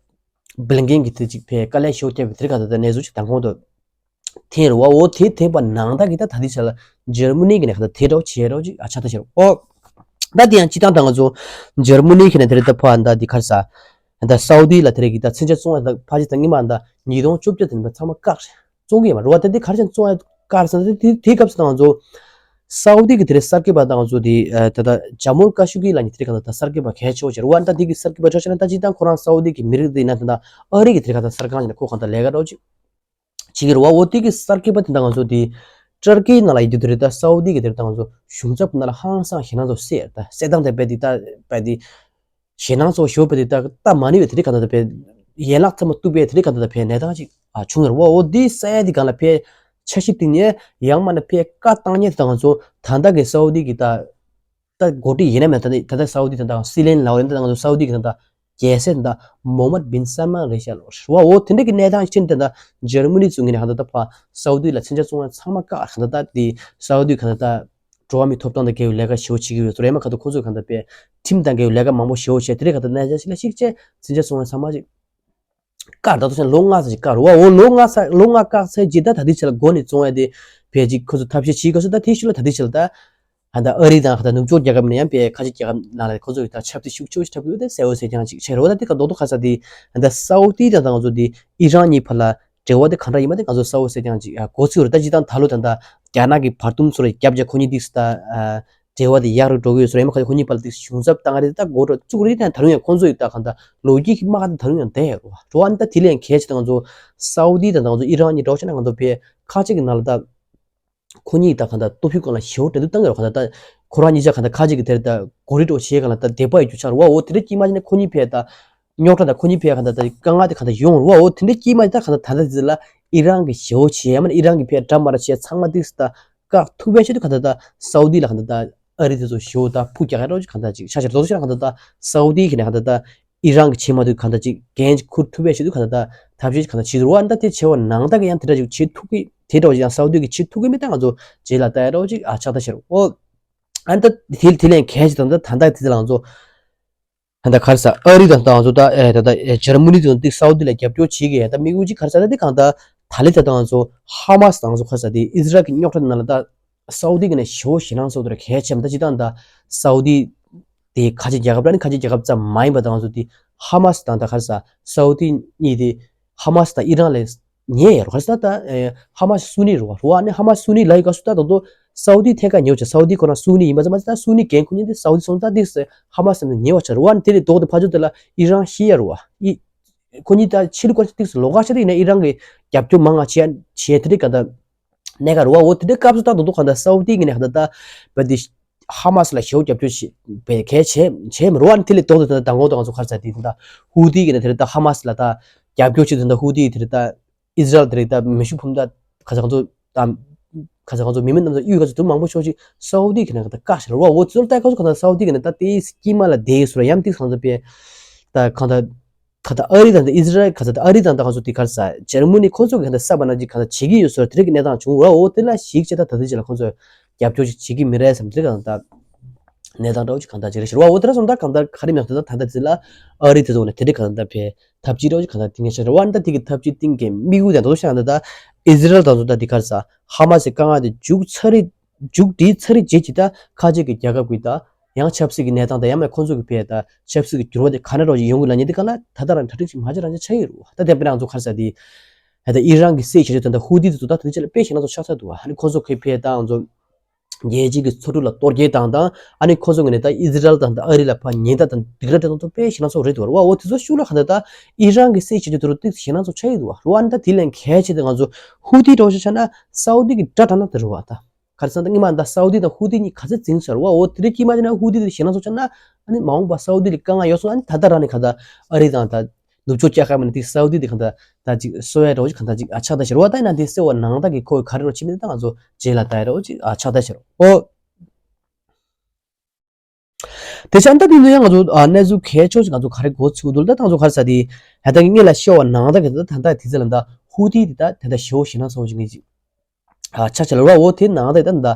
བྷི་ལིན་ཀེན་གི་དེ་ཅིག་ཕེ་དཀའ་ལས་ཤོར་ཀྱ་བི་དེ་རིགས་ག་ད་ད་གནས་ཚུལ་ཅིག་དང་གོང་དུ་ཐེན་རེད་བ། འོ་དེ་ཐེན་པ་ནང་ད་གི་ད་ད་དེ་ཆ་ལ་འཇར་མ་ནི་གི་ནས་ག་ད་དེ་འདྲ་བོ་བྱས་རོགས་ཅིག་ཨ་ཆགས་ད་ཤར་འོ། ད་དེ་ཡང་སྤྱི་བཏང་ད་ང་ཚོ་འཇར་མ་ནི་གི་ནས་དེ་རིགས་ད་ཕ་ད་དེ་ག་རེ་ཟ། ད་སའུ་ཏི་ལ་དེ་རིགས་ཀྱི་ད་མཚོན་ཆ་བཙོང་བ་ད་ཕ་ཅི་ད་སྔོན་མ་ད་ཉིས་སྟོང་བཅོ་བརྒྱད་དེ་ནས་ཚང་མ་བཀག་རེད། བཙོང་གི་ཡོད་མ་རེད་བ། ད་དེ་ག་རེ་བྱས་བཙོང་བཀག་རེད་ཟེར་ན་དེ་དེ་སྐབས་སུ་ད་ང་ཚོ་སའུ་ཏི་གི་དེ་རིགས་གསར་འགོད་པ་ད་ང་ཚོ་དེ་ད་ད་ཇམ་མུ་ཀ་ཤུ་གི་ལ་ཉི་དེ་རིགས་ག་ད་ད་གསར་འགོད་པ་གལ་ཆེ་བོ་ཅིག་རེད་བ། ད་དེ་གི་གསར་འགོད་པ་ཆ་བཞག་ན་ད་སྤྱི་བཏང་ཁོ་རང་སའུ་ཏི་གི་མི་རིགས་དེ་ཡིན་ན་ད་ད་ཨ་རི་གི་དེ་རིགས་ག་ད་གསར་ཁང་ཅིག་ནས་ཁོ་གང་ད་ལས་ཀ་རོགས་ཅིག་བྱེད་ཀྱི་རེད་བ། འོ་དེ་གི་གསར་འགོད་པ་དེ་འདྲ་ང་ཚོ་དེ་ཏུར་ཀི་ནང་ལ་ཡོད་དུས་དེ་རེད། ད་སའུ་ཏི་གི་དེ་རེད། ད་ང་ཚོ་གཞུང་ཚབ་ནང་ལ་ཧང་སང་ཞེད་སྣང་ཚོ་སད་ད་སད་སྟངས་དེ་རྦད་དེ་ད་རྦད་དེ་ཞེད་སྣང་ཚོ་ཞོ་རྦད་དེ་ད་ལྟ་མ་ནི་བའི་དེ་རིགས་ག་ད་ད་རྦད་ཡན་ལག་ཚང་མ་གཏུབ་པའི་དེ་རིགས་ག་ད་ད་རྦད་གནས་སྟངས་ཅིག་ཨ་བྱུང་ཡོད་རེད་བ། འོ་དེ་སད་ཡ་དེ་གང་ལ་རྦད་འཆར་གཞི་བཏིང་ནས་ཡང་མ་ན་རྦད་བཀའ་བཏང་ཉེན་དེ་ད་ང་ཚོ་ད་ལྟ་གི་སའུ་ཏི་གི་ད། ད་འགོ་ཁྲིད་ཡིན་ན་མེད་ད་ད་ད་སའུ་ཏི་ད་ད་སྲིད་བློན་ལའོ་ཡིན་ད་ང་ཚོ་སའུ་ཏི་གི་ད་ད་རྒྱལ་སྲས་ད་མོ་མད་བིན་སལ་མན་རེད་ཤག་ལོ་རེད་བ། འོ་དེ་འདྲ་གི་གནས་སྟངས་ཤིག་ད་ད་འཇར་མ་ནི་ཚུ་ངོས་ནས་ག་ད་ད་ཕ་སའུ་ཏི་ལ་མཚོན་ཆ་བཙོང་བ་ཚང་མ་བཀག་ག་ད་ད་དེ་སའུ་ཏི་ག་ད་ད་འགྲོ་བ་མིའི་ཐོབ་ཐང་དང་འགལ་བའི་ལས་ཀ་ཞེ་པོ་བྱེད་ཀྱི་ཡོད་ཚོ་རེད་མ། ག་ད་ཁོ་ཚོས་ག་ད་པའི་ཁྲིམས་དང་འགལ་བའི་ལས་ཀ་མང་པོ་ཞེ་པོ་བྱས་དེ་རེད། ག་ད་གནས་སྟངས་ཤིག་ལ་ཤིག་བྱས་མཚོན་ཆ་བཙོང་བ་ཚང་མ་ཅིག་བཀག་ད་དུ་ཆ་ལོ་ལྔ་ཙམ་ཞིག་བཀག་རུ་བ། འོ་ལོ་ལྔ་ཙམ་ལོ་ལྔ་བཀག་ཚར་རྗེས་ད་ད་ལྟའི་ཆ་ལ་འགོ་ནས་བཙོང་ཡ་དེ་བས་ཅིག་ཁོ་ཚོ་ཐབས་ཤེས་བྱེད་དགོས་སོ། ད་དེའི་ཤུལ་ལ་ད་ལྟའི་ཆ་ལ་ད་ཧ་ད་ཨ་རི་དང་ཧ་ད་ནུབ་ཕྱོགས་རྒྱལ་ཁབ་ནས་ཡང་བས་ཁ་ཆེ་རྒྱལ་ཁབ་ནང་ལ་ཁོ་ཚོ་ཡི་ད་ཆབ་སྲིད་ཤུགས་ཆེ་བོ་ཞིག་འཁྲབ་ཀྱི་ཡོད་དེ་གསལ་བོ་གསལ་རྐྱང་ཅིག་བྱས་རུ་བ། ད་དེ་ག་རྡོག་རྡོག་ཁ་ས་དེ་ཧ་ད་སའུ་ཏི་དང་ད་ང་ཚོ་དེ་ཨི་རན་གཉིས་བར་ལ་འབྲེལ་བ་དེ་ག་འདྲ་ཡིན་མ་དེ་ང་ཚོ་གསལ་བོ་གསལ་རྐྱང་ཅིག་གོ་ཚུལ་རེད། ད་ཅི་ད་ད་ལོ་ད་ད་རྒྱ་ནག་གི་བར་འདུམ་ཚོ་རེ་རྒྱབ་རྒྱ་ཁོ་གཉིས་དེ་ད། འབྲེལ་བ་དེ་ཡག་རུ་འགྲོ་གི་ཡོད་ཟེར་ཡང་མ་ཁ་ཁོ་གཉིས་བར་ལ་དེ་གཞུང་ཚབ་བཏང་རེད། ད་འགོ་འགྲོ་བཙུགས་རེད། ད་ད་རུང་ཡང་ཁོང་ཚོ་ཡི་ད་གང་ད་ལོ་རྒྱུས་ཀྱི་དམག་ད་ད་རུང་ཡང་བསྡད་ཡོད་རེད་བ། ཨ་ནི་ད་དེ་ལས་ཡང་གལ་ཆེ་ད་ང་ཚོ་སའུ་ཏི་དང་ད་ང་ཚོ་ཨི་རན་གཉིས་འགྲོ་ཆ་ན་ང་ཚོ་བས་ཁ་ཅིག་གི་ནང་ལ་ད་ཁོ་གཉིས་ད་གང་ད་སྟོབས་ཤུགས་གང་ལ་ཞེ་པོ་འགྲན་བསྡུར་བཏང་གི་རེད། གང་ད་ད་ཁོ་རང་གཉིས་ཆ་གང་ད་ཁ་ཅིག་གི་དེར་ད་གོ་རི་འགྲོ་བྱེད་གང་ལ་ད་དད་པ་ཡོད་རྒྱུ་ཆགས་རེད་བ། འོ་དེ་རེད་ཀྱི་མ་ཅི་ནས་ཁོ་གཉིས་བས་ད་ རྙོག་དྲ་དང་ཁོ་གཉིས་ཕན་གང་ལྟར་དཀའ་ངལ་དེ་གང་ལྟར་ཡོང་རུང་བ། འོ་དེ་འདྲའི་དཀྱིལ་མ་ད་གང་ལྟར་ད་ལྟ་དེ་ལ་ཨི་རན་གྱི་ཞེ་བོ་བྱས་ཡང་མིན་ཨི་རན་གྱི་ཕན་འདྲ་མ་འདྲ་བྱས་ཚང་མ་ཏིག་ད་བཀག་ཐུབ་པའི་ཆེད་དུ་གང་ལྟར་ད་སའུ་དི་ལ་གང་ལྟར་ད་ཨ་རི་དེ་ཚོ་ཞེ་བོ་ད་ཕུགས་རྒྱག་ཡ་རོགས་ཅིག་གང་ལྟར་ཅིག་ཆ་ཆེར་རྡོག་རྡོག་ཆེ་ན་གང་ལྟར་ད་སའུ་དི་གི་ནས་གང་ལྟར་ད་ཨི་རན་གྱི་ཆེད་མ་དུ་གང་ལྟར་ཅིག་འགན་ཅིག་འཁུར་ཐུབ་པའི་ཆེད་དུ་གང་ལྟར་ད་ཐབས་ཤེས་ཅིག་གང་ལྟར་བྱེད་དུ་རུང་བ། ད་དེ་བྱས་པ་ནང་ལྟར་གྱི་ཡང་དེ་འདྲ་ཅིག་བྱེད་ཐུབ་ཀྱི་དེ་འདྲ་བ་ཅིག་ཡང་སའུ་དི་གི་བྱེད་ཐུབ་ཀྱི་མེད་ད་ང་ཚོ་རྗེས་ལ་ལྟ་ཡ་རོགས་ཅིག་ཨ་ཆགས་ད་ཤེར་འོ། ཨ་ནི་ད་དེ་དེ་ལས་གལ་ཆེ་དང་ད་ད་ལྟ་དེ་ལ་ང་ཚོ་ད་ལྟ་ག་རེ་ཟ་ཨ་རི་དང་ད་ང་ཚོ་ད་ཨེ་ད་ལྟ་ཨེ་འཇར་མ་ནི་དང་ཏིག་སའུ་དི་ལ་རྒྱབ་སྐྱོར་བྱེད་ཀྱི་ཡ་ད་དམིགས་ཡུལ་ཅིག་ག་རེ་ཟ་ད་དེ་གང་ད་ད་ལི་ད་ད་ང་ཚོ་ཧ་མ་སི་དང་ང་ཚོ་ག་རེ་ཟ་དེ་ཨི་ཟི་རལ་གྱི་རྙོག་དྲ་ནང་ལ་ད་སའུ་དི་གི་ནས་ཞེ་བོ་ཞེ་སྣང་ཚོགས་དེར་གལ་ཆེ་མ་ད་ཅི་ད་ད་སའུ་དི་དེ་ཁ་ཆེ་རྒྱལ་ཁབ་ར་ནི་ཁ་ཆེ་རྒྱལ་ཁབ་ཙམ་མ་ཡིན་པ་ད་ང་ཚོ་དེ་ཧ་མ་སི་དང་ད་ག་རེ་ཟ་སའུ་དི་གཉིས་དེ་ཧ་མ་སི་དང་ཨི་རན་ལས་ཉེ་ཡ་རོ། ག་རེ་ཟ་ད་ཨེ་ཧ་མ་སི་སུ་ནི་རུ་བ་རུ་བ་ནི་ཧ་མ་སི་སུ་ནི་ལ་ཡི་ག་སུ་ད་དོ་དོ་སའུ་དི་ཐད་ཀ་ཉེ་བ་ཆ་སའུ་དི་ཁོ་རང་སུ་ནི་ཡིན་པ་ཙམ་མ་ཟད་ད་སུ་ནི་འགན་ཁུར་ཉིན་དེ་སའུ་དི་སོང་ད་དེ་ཧ་མ་སི་ནི་ཉེ་བ་ཆ་རུ་བ་ནི་དེ་ལས་ལྡོག་དེ་ཕ་ཇོ་དེ་ལ་ཨི་རན་ཤི་ཡ་རུ་བ་ཨི་ཁོ་གཉིས་ད་ཕྱི་ལུགས་ཀ་ཏིག་སུ་ལོག་ག་ཤ་དེ་ཡིན་ན་ཨི་རན་གི་རྒྱབ་སྐྱོར་མང་ང་བྱེད་བྱེད་དེ་དེ་ག་ད་གནད་འགག་རུ་བ་འོ་དེ་འདྲའི་སྐབས་སུ་ད་དོ་དོ་ག་ད་སའུ་དི་གི་ནས་ག་ད་ད་བ་དེ་ཧ་མ་སི་ལ་ཞེ་བོ་རྒྱབ་སྐྱོར་བྱེད་བའི་གལ་ཆེ་ཆེ་མི་རུ་བ་ནི་དེ་ལས་ལྡོག་དེ་ད་མདང་དགོང་དང་ང་ཚོ་ག་རེ་ཟ་དེ་ད་ཧུ་དི་གི་ནས་དེ་ད་ཧ་མ་སི་ལ་ད་རྒྱབ་སྐྱོར་བྱེད་དེ་ད་ཧུ་དི་དེ་ད། ཨི་ཟི་རལ་དེ་རིགས་ད་མེ་ཤུགས་འཕུར་མདའ་ཁ་ཚ་ཁ་ཚོ་དང་ཁ་ཚ་ཁ་ཚོ་མི་མེད་གནམ་ས་གཡུལ་ཁ་ཚོ་དུ་མང་པོ་ཤོག་ཅིག་སའུ་དི་གི་ནང་གི་ད་བཀག་ཤར་བ་འོ་ཚོལ་ལྟ་ཁ་ཚོ་ག་ཚ་སའུ་དི་གི་ནང་ད་དེའི་སྐྱིད་མ་ལ་དེའི་སུ་ར་ཡམ་ཏིག་ཚང་ཚ་པའི་ད་གང་ད་ཁ་ད་ཨ་རི་དང་ད་ཨི་ཟི་རལ་ཁ་ཚ་ད་ཨ་རི་དང་ད་ཁ་ཚོ་དེ་གར་ས་ཇར་མ་ནི་ཁོ་ཚོ་གི་ད་ས་བ་ན་ཅིག་ག་ཚ་བྱེད་ཀྱི་ཡོད་སོ་དེ་རིགས་གི་གནས་སྟངས་བྱུང་བ་འོ་དེ་ལ་ཞིག་ཅེ་ད་ད་དེ་ཅི་ལ་ཁོ་ཚོ་རྒྱབ་སྐྱོར་ཅིག་བྱེད་ཀྱི་མི་རེད་བསམ་དེ་རིགས་གང་ད། གནས་སྟངས་འདྲ་བོ་ཅིག་གང་ལྟར་ཅིག་རེད་ཤག་རེད་བ། འོ་དེ་འདྲ་སོང་ད་གང་ལྟར་ག་རེ་མེད་ད་ད་ད་ད་ཅི་ལ་ཨ་རི་དེ་ཚོ་ནས་དེ་འདྲ་གང་ལྟར་བས་ཐབས་ཇུས་འདྲ་བོ་ཅིག་གང་ལྟར་དེ་ངས་ཤེས་རེད་བ། ད་དེ་གི་ཐབས་ཇུས་གཏིང་གི་དམིགས་ཡུལ་དང་འདྲ་བོ་ཤག་ད་ད་ཨི་ཟི་རལ་དང་ཚོ་ད་དེ་གར་ས་ཧ་མ་སི་དཀའ་ངལ་དེ་མཇུག་ཚར་རེད། མཇུག་སྒྲིལ་ཚར་རེད་རྗེས་ཀྱི་ད་ཁ་ཆེ་གི་རྒྱལ་ཁབ་ཀྱི་ད་ཡང་ཆབ་སྲིད་ཀྱི་གནས་སྟངས་ད་ཡང་མེད་ཁོང་ཚོ་གི་བས་ད་ཆབ་སྲིད་ཀྱི་འགྱུར་བ་དེ་ག་འདྲ་འདྲ་བོ་ཅིག་ཡོང་གི་ལ་ཉེ་དེ་ག་ལ་ད་ད་རང་གྲ་སྒྲིག་ཅིག་མ་བྱེད་རང་ཅིག་ཆགས་ཡོད་རེད་བ། ད་དེ་བས་ང་ཚོ་གར་ས་དེ་ད་ད་ཨི་རན་གི་སྲིད་བྱེད་ཆོག་ད་ད་ཧུ་དི་དེ་ཚོ་ད་ད་དེ་ཆ་ལ་དཔེ་ཞེ་ན་ཚོ་ཆགས་ཚར་འདུག་བ། ཨ་ནི་ཁོང་ཚོ་གི་བས་ད་ང་ཚོ། རྒྱལ་སྤྱི་གི་འཚོ་གྲུབ་ལ་གཏོར་སྐྱོན་བཏང་དང་ཨ་ནི་ཁོ་ཚོ་ངོས་ནས་ད་ཨི་ཟི་རལ་དང་ད་ཨ་རི་ལ་ཕར་ཉེན་བརྡ་དང་སྡིགས་ར་སྤྲད་གཏོང་ཐུབ་པའི་ཞེད་སྣང་ཚོགས་རེད་འདུག་བ། འོ་དེ་ཚོ་ཤུགས་ལ་ག་འདྲ་ད་ཨི་རན་གྱི་སྲིད་བྱེད་རྒྱུ་དེ་རུ་ཏོག་ཙམ་ཞེད་སྣང་ཚོགས་ཆགས་ཡོད་འདུག་བ། འོ་ཨ་ནི་ད་དེ་ལས་གལ་ཆེ་དེ་ང་ཚོ་ཧུ་ཏི་འདྲ་བོ་ཞིག་ཆགས་ན་སའུ་ཏི་གི་དགྲ་དྲགས་ན་དེ་རུ་བ་ད་ག་རེ་ཟེར་ན་ད་སྔོན་མ་ད་སའུ་ཏི་དང་ཧུ་ཏི་གཉིས་ག་ཚོད་འཛིང་ཚར་བ། འོ་དེ་རིགས་ཀྱིས་མ་བྱས་ན་ཧུ་ཏི་དེ་ཞེད་སྣང་ཚོགས་ཆགས་ན་ཨ་ནི་མ་འོངས་པ་སའུ་ཏི་ལ་དཀའ་ངལ་ཡོང་སོང་། ཨ་ནི་ད་ལྟ་རང་ནས་ག་ད་ཨ་རི་དང་ད། ནུབ་ཕྱོགས་རྒྱལ་ཁབ་མིན་ན་དེ་སའུ་དི་དེ་གང་ལྟར་ད་ཅིག་གསོ་ཡ་འདྲ་བོ་ཅིག་གང་ལྟར་ཅིག་ཨ་ཆགས་ད་ཤར་བ། ད་ཡིན་ན་དེ་གསོ་བ་ནང་ལྟ་གི་ཁོ་ག་རེ་རོ་ཕྱི་མི་ད་ང་ཚོ་རྗེས་ལ་ལྟ་ཡ་འདྲ་བོ་ཅིག་ཨ་ཆགས་ད་ཤར་འོ། དེ་ཆ་ད་དེ་ནས་ཡང་ང་ཚོ་ཨ་གནས་ཚུལ་གལ་ཆེ་ཤོས་ཅིག་ང་ཚོ་ག་རེ་གོ་ཚུལ་འདུག་ད་ད་ང་ཚོ་ག་རེ་ཟ་དེ་ད་ལྟ་གི་སྔོན་ལ་ཤོར་བ་ནང་ལྟ་གི་ད་ད་ད་དེ་ཚེ་ལ་ད་ཧུ་ཏི་དེ་ད་ད་ད་ཞེ་བོ་ཞེད་སྣང་ཚ་བོ་ཅིག་ངེས་ཅིག་ཨ་ཆ་ཆ་ལ་ར་འོ་དེ་ནང་དེ་ད་ད་མདང་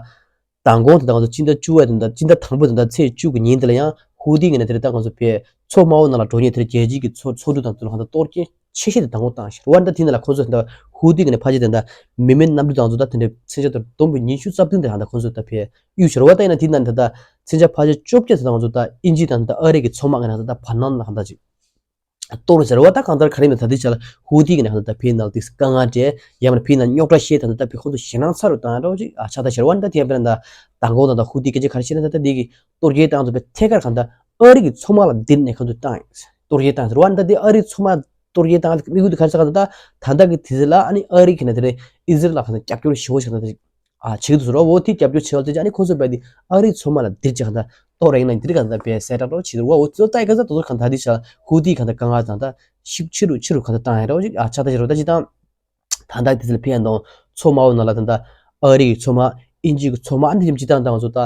དགོང་དེ་ད་ང་ཚོ་སྤྱི་ཟླ་བཅུ་བ་དེ་ད་སྤྱི་ཟླ་དང་པོ་དེ་ད་ཚེས་བཅུ་གི་ཉིན་དེ་ལ་ཡང་ཧུ་ཏི་གི་ནས་དེ་རེད་ད་ང་ཚོ་བས་མཚོ་དམར་པོ་ནང་ལ་འགྲོ་མཁན་དེ་རེད་རྒྱལ་སྤྱིའི་གི་མཚོ་མཚོ་འབྲུག་དང་དེ་ལ་ཧང་ད་གཏོར་སྐྱོན་ཆེ་ཤོས་དེ་མདང་དགོང་བཏང་ཤག་ར་འོ་ད་དེ་ནང་ལ་ཁོང་ཚོ་ད་ཧུ་ཏི་གི་ནས་ཕལ་ཆེར་དེ་ད་མི་མེད་གནམ་གྲུ་དང་ཚོ་ད་དེ་འདྲ་མཚོན་ཆ་དེ་བསྡོམས་པའི་ཉི་ཤུ་རྩ་བདུན་དེ་ཧང་ད་ཁོང་ཚོ་ད་བས་གཡུག་ཤག་ར་འོ་ད་ཡིན་ན་དེ་ནང་དེ་ད་མཚོན་ཆ་ཕལ་ཆེར་བཅོ་བརྒྱད་དེ་ད་ང་ཚོ་ད་དབྱིན་ཇི་དང་ད་ཨ་རི་གི་མཚོ་དམག་གི་ནང་ད་ད་བར་སྣང་ལ་ཧང་ད་ཅིག་གཏོར་ཟེར་བ་ད་གང་ལྟར་ག་རེ་མེད་ད་དེ་ཆ་ལ་ཧུ་ཏི་གི་ནས་ཧ་ད་ཕའི་ནང་དེ་དཀའ་ངལ་འཕྲད་ཡང་མིན་ཕའི་ནང་རྙོག་དྲ་བཤད་ད་ད་ཕའི་ཁོང་ཚོ་ཞེད་སྣང་ཚ་རུ་བཏང་རོགས་ཅིག་ཨ་ཆགས་ད་ཤར་བ་ད་དེ་ཡང་དཔེར་ན་ད་མདང་དགོང་ད་ད་ཧུ་ཏི་སྐད་ཆ་ག་རེ་བཤད་ན་ད་ད་དེ་གི་གཏོར་སྐྱོན་བཏང་ཚོ་པའི་ཐད་ཀར་གང་ལྟར་ཨ་རི་གི་མཚོ་དམག་ལ་འདིར་ནས་ཁོང་ཚོ་བཏང་ཡིན་གཏོར་སྐྱོན་བཏང་ཟེར་བ་ད་དེ་ཨ་རི་མཚོ་དམག་གཏོར་སྐྱོན་བཏང་དམིགས་ཡུལ་དེ་ག་རེ་ཟེར་གང་ད་ད་ད་ལྟ་གི་དེ་ཚེ་ལ་ཨ་ནི་ཨ་རི་གི་ནས་དེ་རེད་ཨི་ཟི་རལ་ལ་གང་ལྟར་རྒྱབ་སྐྱོར་ཞེ་བོ་ཞིག་གང་ལྟར་ཅིག་ཨ་བྱེད་ཀྱི་འདུག་ཟེར་བ། འོ་དེ་རྒྱབ་སྐྱོར་བྱེད་བ་དེ་ཅི་ཨ་ནི་ཁོ་ཚོ་བས་དེ་ཨ་རིའི་མཚོ་དམག་ལ་འདིར་ཅིག་གང་ལྟར་གཏོར་རེག་ན་འདིར་གང་ལྟར་བས་གསལ་བསྒྲགས་རོགས་བྱེད་འདུག་བ། འོ་ཚོ་ལྟ་ཡི་ག་ས་དོ་ཚོ་གང་ལྟར་དེ་ཆ་ཧུ་ཏི་གང་ལྟར་དཀའ་ངལ་དང་ད་ཤུགས་ཆེ་རུ་ཆེ་རུ་གང་ལྟར་བཏང་ཡ་རོགས་ཅིག་ཨ་ཆགས་ད་ཅི་རོགས་ད་ཅི་དང་ད་ལྟ་དེ་ཚོ་ལ་ཕན་ཡ་དང་མཚོ་དམར་པོ་ནང་ལ་ད་ལྟ་ཨ་རི་གི་མཚོ་དམག་དབྱིན་ཇི་གི་མཚོ་དམག་ཨ་འདི་ཅིག་ཅི་དང་ད་ང་ཚོ་ད་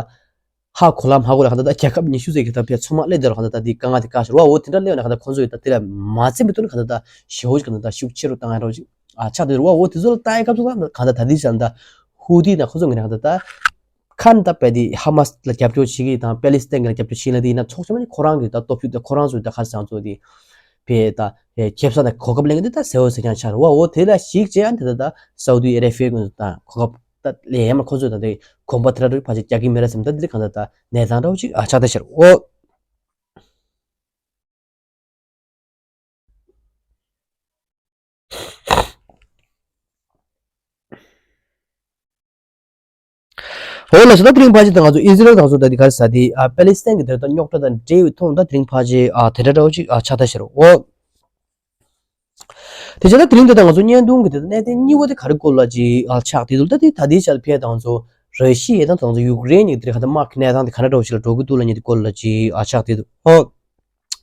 ཧ་གོ་ལ་མ་གོ་ལ་གང་ལྟར་ད་རྒྱལ་ཁབ་ཉི་ཤུ་ཙམ་གི་ད་བས་མཚོ་དམག་སླེབས་དེ་རོགས་གང་ལྟར་ད་དེ་དཀའ་ངལ་དེ་དཀའ་ཤོར་བ། འོ་དེ་འདྲ་སླེབས་ན་གང་ལྟར་ཁོ་ཚོ་ཡི་ད་དེ་ལ་མ་བཙེམ་པའི་ཐོག་ནས་གང་ལྟར་ད་ཞེ་བོ་ཞིག་གང་ལྟར་ད་ཤུགས་ཆེ་རུ་བཏང་ཡ་རོགས་ཅིག་ཨ་ཆགས་དེ་རུ་བ། འོ་དེ་ཚོ་ལ་ལྟ་ཡའི་སྐབས་སུ་ད་གང་ལྟར་ད་དེ་བྱས་ད་ཧུ་ཏི་དང་ཁོ་ཚོ་ངོས་ནས་གང་ལྟར་ད་ཁ་ནི་ད་བས་དེ་ཧ་མ་སི་ལ་རྒྱབ་སྐྱོར་བྱེད་ཀྱི་དང་པེ་ལི་སི་ཐན་གྱི་ལ་རྒྱབ་སྐྱོར་བྱེད་ལ་དེ་ཡིན་ན་ཚོགས་ཆེན་མ་ནི་ཁོ་རང་གི་ད་སྟོབས་ཤུགས་ད་ཁོ་རང་ཚོའི་ད་ཁ་སང་ཚོ་དེ་བས་ད་ཁེབ་ས་དང་གོ་སྐབས་ལེན་གྱི་དེ་ད་ཟེར་བ་ཟེར་ཀྱང་ཆགས་རུ་བ། འོ་དེ་ལ་ཞིག་བྱས་ཡང་དེ་ད་ད་སའུ་དི་ཨ་རེ་བྷི་ཡ་ཀུན་ད་གོ་སྐབས་ད་ལས་ཡ་མ་ཁོ་ཚོས་ད་དེ་གོམ་པ་དེ་འདྲ་རུ་ཕལ་ཆེར་རྒྱག་གི་མེད་ར་སེམས་ད་དེ་གང་ད་ད་གནས་སྟངས་འདྲ་བོ་ཅིག་ཨ་ཆགས་ད་ཤར་འོ། འོ་ལགས་སོ། ད་དེ་རིང་ཕལ་ཆེར་ད་ང་ཚོ་ཨི་ཟི་རལ་དང་ཚོ་ད་དེ་ག་རེ་ཟ་དེ་ཨ་པེ་ལི་སི་ཐན་གྱི་དེ་ད་རྙོག་དྲ་དང་འབྲེལ་བའི་ཐོག་ད་དེ་རིང་ཕལ་ཆེར་ཨ་དེ་འདྲ་འདྲ་བོ་ཅིག་ཨ་ཆགས་ད་ཤར་འོ། དེ་བྱས་ན་དེ་རིང་འདི་ད་ང་ཚོ་བརྙན་ཐུང་གི་དེ་གནད་དོན་གཉིས་པ་དེ་ག་རེ་སྐོར་ལ་ཅིག་ཨ་ཆགས་བསྡད་འདུག་ད་དེ་ད་ལྟའི་ཆར་ཕལ་ཆེར་ད་ང་ཚོ་ར་ཤི་ཡ་དང་ད་ང་ཚོ་ཡུཀ་རེན་གཉིས་དེ་ག་ད་དམག་གི་གནས་སྟངས་དེ་ག་འདྲ་འདྲ་བོ་ཞིག་ལ་འགྲོ་གི་འདུག་ལབ་མཁན་དེ་སྐོར་ལ་ཅིག་ཨ་ཆགས་བསྡད་འདུག་ཨོ།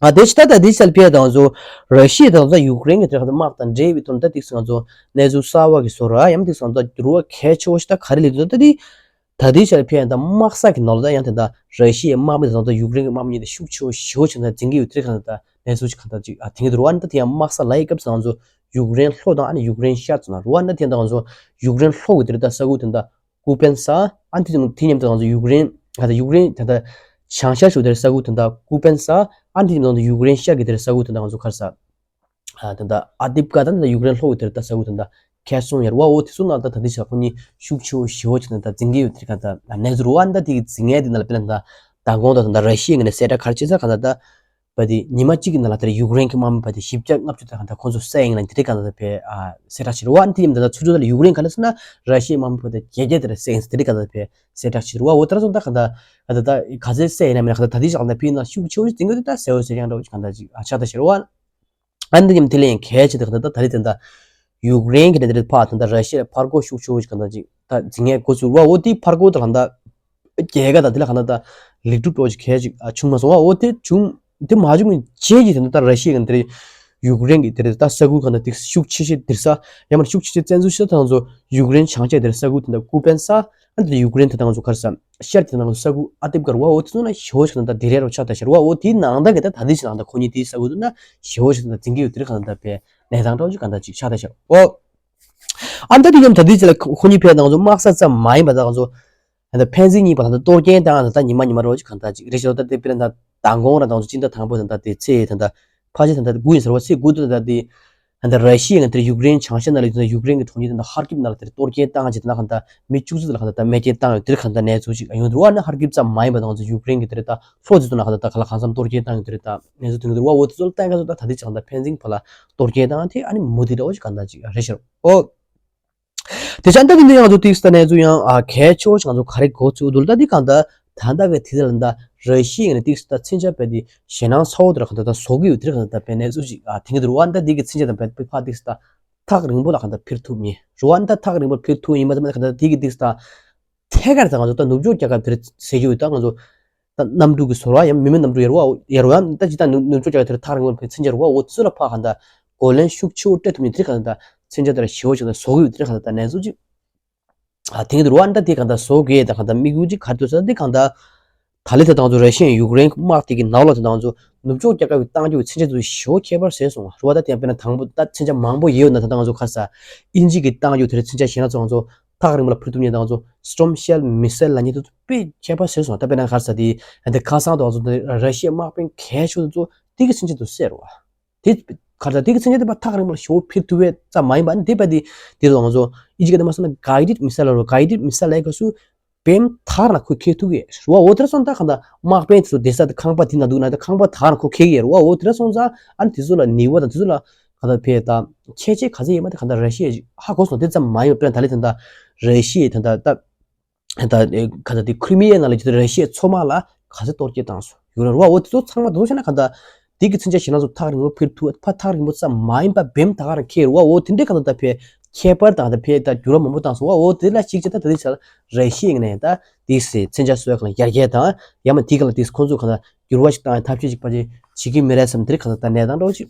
ཨ་དེ་ཕྱི་ད་ད་དེ་ཆ་ལ་ཕེ་དང་ཚོ་ར་ཤི་ཡ་དང་ཚོ་ཡུཀ་རེན་གྱི་དེ་དམག་དང་འབྲེལ་བའི་ཐོག་ད་ཏིག་སང་ཚོ་གནས་ཚུལ་གསར་བ་གི་བཟོ་ར་ཡང་ཏིག་སང་ཚོ་འགྱུར་བ་གལ་ཆེ་བོ་ཞིག་ད་ག་རེ་ལས་འདུག་ད་དེ་ད་དེ་ཆ་ལ་ཕེ་ཡང་ད་དམག་ས་གི་ནང་ལ་ད་ཡང་དེ་ད་ར་ཤི་ཡའི་དམག་མི་དང་ཚོ་ཡུཀ་རེན་གྱི་དམག་མི་གཉིས་ད་ཤུགས་ཆེ་བོ་ཞེ་བོ་ཞིག་ད་འཛིང་གི་ཡོད་དེ་གང་ད་གནས་ཚུལ་ཞིག་གང་ད་ཅིག་ཨ་དེང་གི་འགྱུར་བ་ནི་ད་དེ་ཡང་དམག་ས་ལ་ཡི་སྐབས་སང་ཚོ་ཡུཀ་རེན་ལྷོ་དང་ཨ་ནི་ཡུཀ་རེན་ཤར་ཚོ་ན་རུ་བ་ནི་ད་དེ་ཡང་ད་ཚོ་ཡུཀ་རེན་ལྷོ་གི་དེ་ད་ས་ཁུལ་དེ་ད་ཀུ་པན་ས། ཨ་ནི་དེ་དེ་མཉམ་དུ་ང་ཚོ་ཡུཀ་རེན་ང་ཚོ་ཡུཀ་རེན་ད་ལྟ་བྱང་ཤར་ཞུ་དེར་ས་ཁུལ་དེ་འདྲ་ཀུ་པན་ས། ཨ་ནི་དེ་དེ་ང་ཚོ་ཡུཀ་རེན་ཤར་གྱི་དེར་ས་ཁུལ་དེ་འདྲ་ང་ཚོ་ག་རེ་ཟ། ཨ་དེ་འདྲ་ཨ་དིབ་ཀ་དང་དེ་འདྲ་ཡུཀ་རེན་ལྷོ་གི་དེར་ད་ས་ཁུལ་དེ་འདྲ་ཁེ་སོང་ཡར་བ་འོ་དེ་ཚོ་ནང་ད་ད་ལྟ་ཆ་ཁོ་གཉིས་ཤུགས་ཆེ་བོ་ཞེ་བོ་ཅིག་ད་ལྟ་འཛིང་གི་ཡོད་དེ་ག་ད་གནས་ཚུལ་རུ་བ་ད་དེ་གི་འཛིང་ངན་དེ་ནང་ལ་དཔེར་ན་ད་མདང་དགོང་དང་ད་ད་ར་ཤི་ཡ་ངོས་ནས་གསལ་བསྒྲགས་ག་རེ་བྱས་ཚར་ག་ད་ད། བ་དེ་ཉི་མ་གཅིག་གི་ནང་ལ་དེར་ཡུཀ་རེན་གྱི་དམག་མི་བ་དེ་བཞི་བརྒྱ་ལྔ་བཅུ་དང་ད་ཁོང་ཚོ་བསད་ཡིན་ལ་དེ་རིང་གང་ལྟར་དཔེ་གསལ་བསྒྲགས་བྱེད་རོགས་ཨ་ནི་དེ་ཡིན་ད་ཚུར་ཚུར་ལ་ཡུཀ་རེན་ག་ལ་སོང་ན་ར་ཤི་ཡའི་དམག་མི་བ་དེ་བརྒྱད་བརྒྱ་དེར་བསད་ཡིན་དེ་རིང་གང་ལྟར་དཔེ་གསལ་བསྒྲགས་བྱེད་རོགས་ཨ་འོ་དེ་ར་སོང་ད་གང་ལྟར་ད་ད་ག་ཚད་བསད་ཡིན་ན་མིན་ན་གང་ལྟར་ད་དེ་ཞག་ད་ཕི་ན་ཤུགས་ཆེ་བོ་ཞིག་འཛིང་གི་འདུག་ད་གསལ་བོ་གསལ་རྐྱང་འདྲ་བོ་ཅིག་གང་ལྟར་ཅིག་ཆགས་ད་བྱེད་རོགས་ཨ། ཨ་ནི་དེ་ཉིན་དེ་ལས་ཡང་གལ་ཆེ་དེ་གང་ལྟར་ད་ད་རེས་དེ་འདྲ་ཡུཀ་རེན་གྱི་ནས་དེ་རེད་ཕ་དེ་འདྲ་ར་ཤི་ཡ་ཕར་རྒོལ་ཤུགས་ཆེ་བོ་ཞིག་གང་ལྟར་ཅིག་ད་འཛིང་ངན་འགོ་ཚུགས་རོགས་འོ་དེ་ཕར་རྒོལ་དེ་གང་ལྟར། རྒྱལ་ཁ་དང་དེ་ལ་གང་ལྟར་ད་ལེགས་གྲུབ་འགྲོ་ཅིག་གལ་ཅིག་ཨ་བྱུང་མ་སོང་བ་འོ་དེ་བྱུང་དེ་མ་བྱུང་རྗེས་ཀྱི་དེ་འདྲ་ད་ར་ཤི་ཡ་གི་འདིར་ཡུཀ་རེན་གྱི་དེ་རེད་ད་ས་ཁུལ་གང་ལྟར་དེ་ཤུགས་ཆེ་ཤོས་དེར་ས་ཡང་མར་ཤུགས་ཆེ་ཤོས་བཙན་འཛུལ་ཤོས་དང་ཚོ་ཡུཀ་རེན་བྱང་ཤར་དེར་ས་ཁུལ་དེ་འདྲ་ཀུ་པན་ས་ཨ་འདི་ཡུཀ་རེན་དེ་དང་ཚོ་གར་ས་ཤར་དེ་དང་ས་ཁུལ་ཨ་དེབ་གར་བ་འོ་དེ་ཚོ་ན་ཞོ་ཞིག་དང་ད་དེ་རེད་རོ་ཆགས་ད་ཤར་བ་འོ་དེའི་ནང་ད་གི་ད་ད་དེ་ཞིག་དང་ད་ཁོ་གཉིས་དེའི་ས་ཁུལ་དུ་ན་ཞོ་ཞིག་དང་འཛིང་གི་ཡོད་དེ་རེད་གང་ད་ད་པའི་གནས་སྟངས་འདྲ་བོ་ཞིག་གང་ད་ཅིག་ཆགས་ད་ཤར་འོ། ཨ་ད་དེ་ཡོམ་ད་དེ་ཅི་ལ་ཁོ་གཉིས་ཕེ་དང་ཚོ་དམག་ས་ཙམ་མ་ཡིན་པ་དང་ཚོ། ད་ཕན་ཚུན་གཉིས་པ་ད་གཏོར་སྐྱོན་བཏང་ད་ད་ཉི་མ་ཉི་མ་རོ་ཅིག་གང་ད་ཅིག་རེ་ཞིག་ད་དེ་དཔེར་ན་ད་མདང་དགོང་ར་དང་ཚོ་སྤྱི་ཟླ་དང་པོ་ད་ད་དེ་ཚེ་ད་ད་ཕ་ཆེ་ད་ད་དགུ་ཡིན་ཟེར་བ་ཚེ་དགུ་ད་ད་དེ་ད་ད་ར་ཤི་ཡ་ད་ཡུཀ་རེན་བྱང་ཤར་ན་ལ་ཡུ་ད་ཡུཀ་རེན་གྱི་གྲོང་ཁྱེར་ད་ད་ཧར་ཀིབ་ན་ལ་དེར་གཏོར་སྐྱོན་བཏང་ཅིག་ད་ན་གང་ད་མི་བཅུ་གཅིག་ལ་གང་ད་ད་རྨས་སྐྱོན་བཏང་ཡོད་དེར་གང་ད་གནས་ཚུལ་ཅིག་ཡོང་དུ་བ་ན་ཧར་ཀིབ་ཙམ་མ་ཡིན་པ་དང་ཚོ་ཡུཀ་རེན་གྱི་དེར་ད་ལྷོ་ཚོ་ན་གང་ད་ད་ག་ལ་གང་འཚམ་གཏོར་སྐྱོན་བཏང་ཡོད་དེར་ད་གནས་ཚུལ་དེ་ཡོང་དུ་བ་འོ་དེ་ཚོ་ལ་བཏང་ག་ཚོ་ད་ད་དེ་ཅིག་གང་ད་ཕན་ཚུན་བར་ལ་གཏོར་སྐྱོན་བཏང་དེ་ཨ་ནི་མུ་མཐུད་འདྲ་བོ་ཞིག་གང་འདྲ་ཅིག་རེད་ཤག་ཨོ། དེ་ཆ་འདི་འདི་ང་ཚོ་ཏིག་སི་ད་གནས་ཚུལ་ཡང་ཨ་གལ་ཆེ་བོ་ཞིག་ང་ཚོ་ག་རེ་གོ་ཚུལ་འདུག་ད་འདི་གང་ལྟར་ད་ལྟ་གི་དེ་ལ་ད་ར་ཤི་ཡ་ནས་ཏིག་སི་ད་མཚོན་ཆ་བས་དེ་ཞེད་སྣང་ཚ་བོ་དེ་ལ་གང་ལྟར་ད་བཟོ་གི་ཡོད་དེ་གང་ལྟར་ད་བས་གནས་ཚུལ་ཞིག་ཨ་དེང་གི་འདུག་ཨ་ད་འདི་གི་མཚོན་ཆ་དང་བས་ཕ་ཏིག་སི་ད་ཐག་རིང་པོ་ལ་གང་ལྟར་འཕུར་ཐུབ་ནི་རུ་ཨ་ད་ཐག་རིང་པོ་འཕུར་ཐུབ་ཡིན་པ་ཙམ་གང་ལྟར་འདི་གི་ཏིག་སི་ད། ཐད་ཀར་ད་ང་ཚོ་ད་ནུབ་ཕྱོགས་རྒྱལ་ཁབ་དེར་ཟེར་གྱི་ཡོད་ད་ང་ཚོ་ད་གནམ་གྲུ་གི་ཟོར་བ་ཡང་མི་མེད་གནམ་གྲུ་ཡར་བ་ཡར་བ་ཡང་ད་ཇི་ལྟར་ནུབ་ནུབ་ཕྱོགས་རྒྱལ་ཁབ་དེར་ཐག་རིང་བོར་ཕན་ཚུན་རྒྱལ་བ་འོ་ཚོ་ལ་ཕ་གང་ད་གོ་ལན་ཤུགས་ཆེ་བོ་སྤྲད་ཐུབ་ནི་དེ་གང་ད་མཚོན་ཆ་དེར་ཞེ་བོ་ཞིག་ད་བཟོ་གི་ཡོད་དེ་གང་ད་གནས་ཚུལ་ཅིག་ཨ་དེང་དུ་རུ་བ་ད་དེ་གང་ད་བཟོ་གི་ད་གང་ད་དམིགས་ཡུལ་ཅིག་ག་རེ་འདུག་ཟེར་ན་དེ་གང་ད། ད་ལི་ད་དང་ཚོ་ར་ཤི་ཡ་ཡུཀ་རེན་དམག་དེ་གི་ནང་ལོགས་ད་དང་ཚོ་ནུབ་ཕྱོགས་རྒྱལ་ཁབ་ཀྱི་གཏང་རྒྱུ་མཚོན་ཆ་ཚོ་ཞེ་བོ་ཁྱད་པར་བཟོས་སོང་བ་རུ་བ་ད་དེ་ཡང་དཔེར་ན་དང་པོ་ད་མཚོན་ཆ་མང་པོ་ཡོད་ན་ད་དང་ཚོ་ཁ་ས་ཨིན་ཇི་གི་གཏང་རྒྱུ་དེ་རེད་མཚོན་ཆ་ཞེ་ན་ཚོ་ང་ཚོ་ཐག་རིང་པོ་ལ་འཕུར་ཐུབ་མཁན་དང་ཚོ་སི་ཊོམ་ཤེལ་མི་སེལ་ལ་ཉེ་དུ་དཔེ་ཁྱད་པར་བཟོས་སོང་ད་དཔེར་ན་ཁ་ས་དེ་ཡང་དེ་ཁ་སང་དང་ཚོ་དེ་ར་ཤི་ཡའི་དམག་དཔོན་གལ་ཤོས་དེ་ཚོ་དེ་གི་མཚོན་ཆ་དུ་བསད་རོ་བ། དེ་ག་ཚ་དེ་གི་མཚོན་ཆ་དེ་པ་ཐག་རིང་པོ་ལ་ཞོ་ཕེབས་ཐུབ་པའི་ཙམ་མ་ཡིན་པ་ནི་དེ་པ་དེ་དེ་ཚོ་ང་ཚོ་ཨི་ཇི་གི་དེ་མ་སོང་ན་guided missile ལ་རོ་guided missile ལ་ག་སུ་བེམ་ཐག་ན་ཁོ་ཁེ་ཐུག་གི་རུ་བ་འོ་དེ་ར་སོང་ད་ག་ད་དམག་དཔོན་དེ་ཚོ་བསྡད་ས་དེ་ཁང་པ་དེ་ན་འདུག་ན་དེ་ཁང་པ་ཐག་ན་ཁོ་ཁེ་གི་རུ་བ་འོ་དེ་ར་སོང་ཙང་ཨ་ནི་དེ་ཚོ་ལ་ནི་བ་དང་དེ་ཚོ་ལ་ག་ད་ཕེ་ད་ཁྱད་ཆེ་ག་ཚ་ཡིན་མ་དེ་ག་ད་ར་ཤི་ཡ་ཧ་གོ་སོང་དེ་ཙམ་མ་ཡིན་པ་དཔེར་ན་ད་ལི་ད་ད་ར་ཤི་ཡ་ད་ད་ད། ད་ཨེ་ག་ད་དེ་ཁྲི་མི་ཡའི་ནང་ལ་ཇི་ལྟར་ར་ཤི་ཡའི་མཚོ་དམག་ལ་ག་ཚོད་གཏོར་སྐྱོན་བཏང་སོང་ཡོད་རེད་བ། འོ་དེ་ཚོ་ཚང་མ་དེ་ཚོ་བྱས་ན་ག་ད་དེ་གི་མཚོན་ཆ་ཞེ་ན་ཚོ་ཐག་རིང་པོ་ཕེབས་ཐུབ་ཕ་ཐག་རིང་པོ་ཙམ་མ་ཡིན་པ་བེམ་ད་ག་རང་ཁེལ་རེད་བ། འོ་དེ་འདྲའི་ག་ད་ད་ཕེ་ཁྱད་པར་དང་ད་ཕེ་ད་འགྱུར་བ་མང་པོ་བཏང་སོང་བ། འོ་དེ་ལ་གཅིག་བྱས་ད་ད་དེ་ཆ་ར་ཤི་ཡའི་ནས་ད་དེ་སེ་མཚོན་ཆ་གསོད་གང་ཡར་རྒྱས་དང་ཡང་མ་དེ་ག་ལ་དེ་ཁོང་ཚོ་ག་ད་འགྱུར་བ་ཞིག་བཏང་ཡ་ཐབས་ཤེས་ཅིག་པ་ཅིག་བྱེད་ཀྱི་མི་རེད་བསམ་དེ་རིགས་ག་ད་ད་གནས་སྟངས་འདྲ་བོ་ཅིག་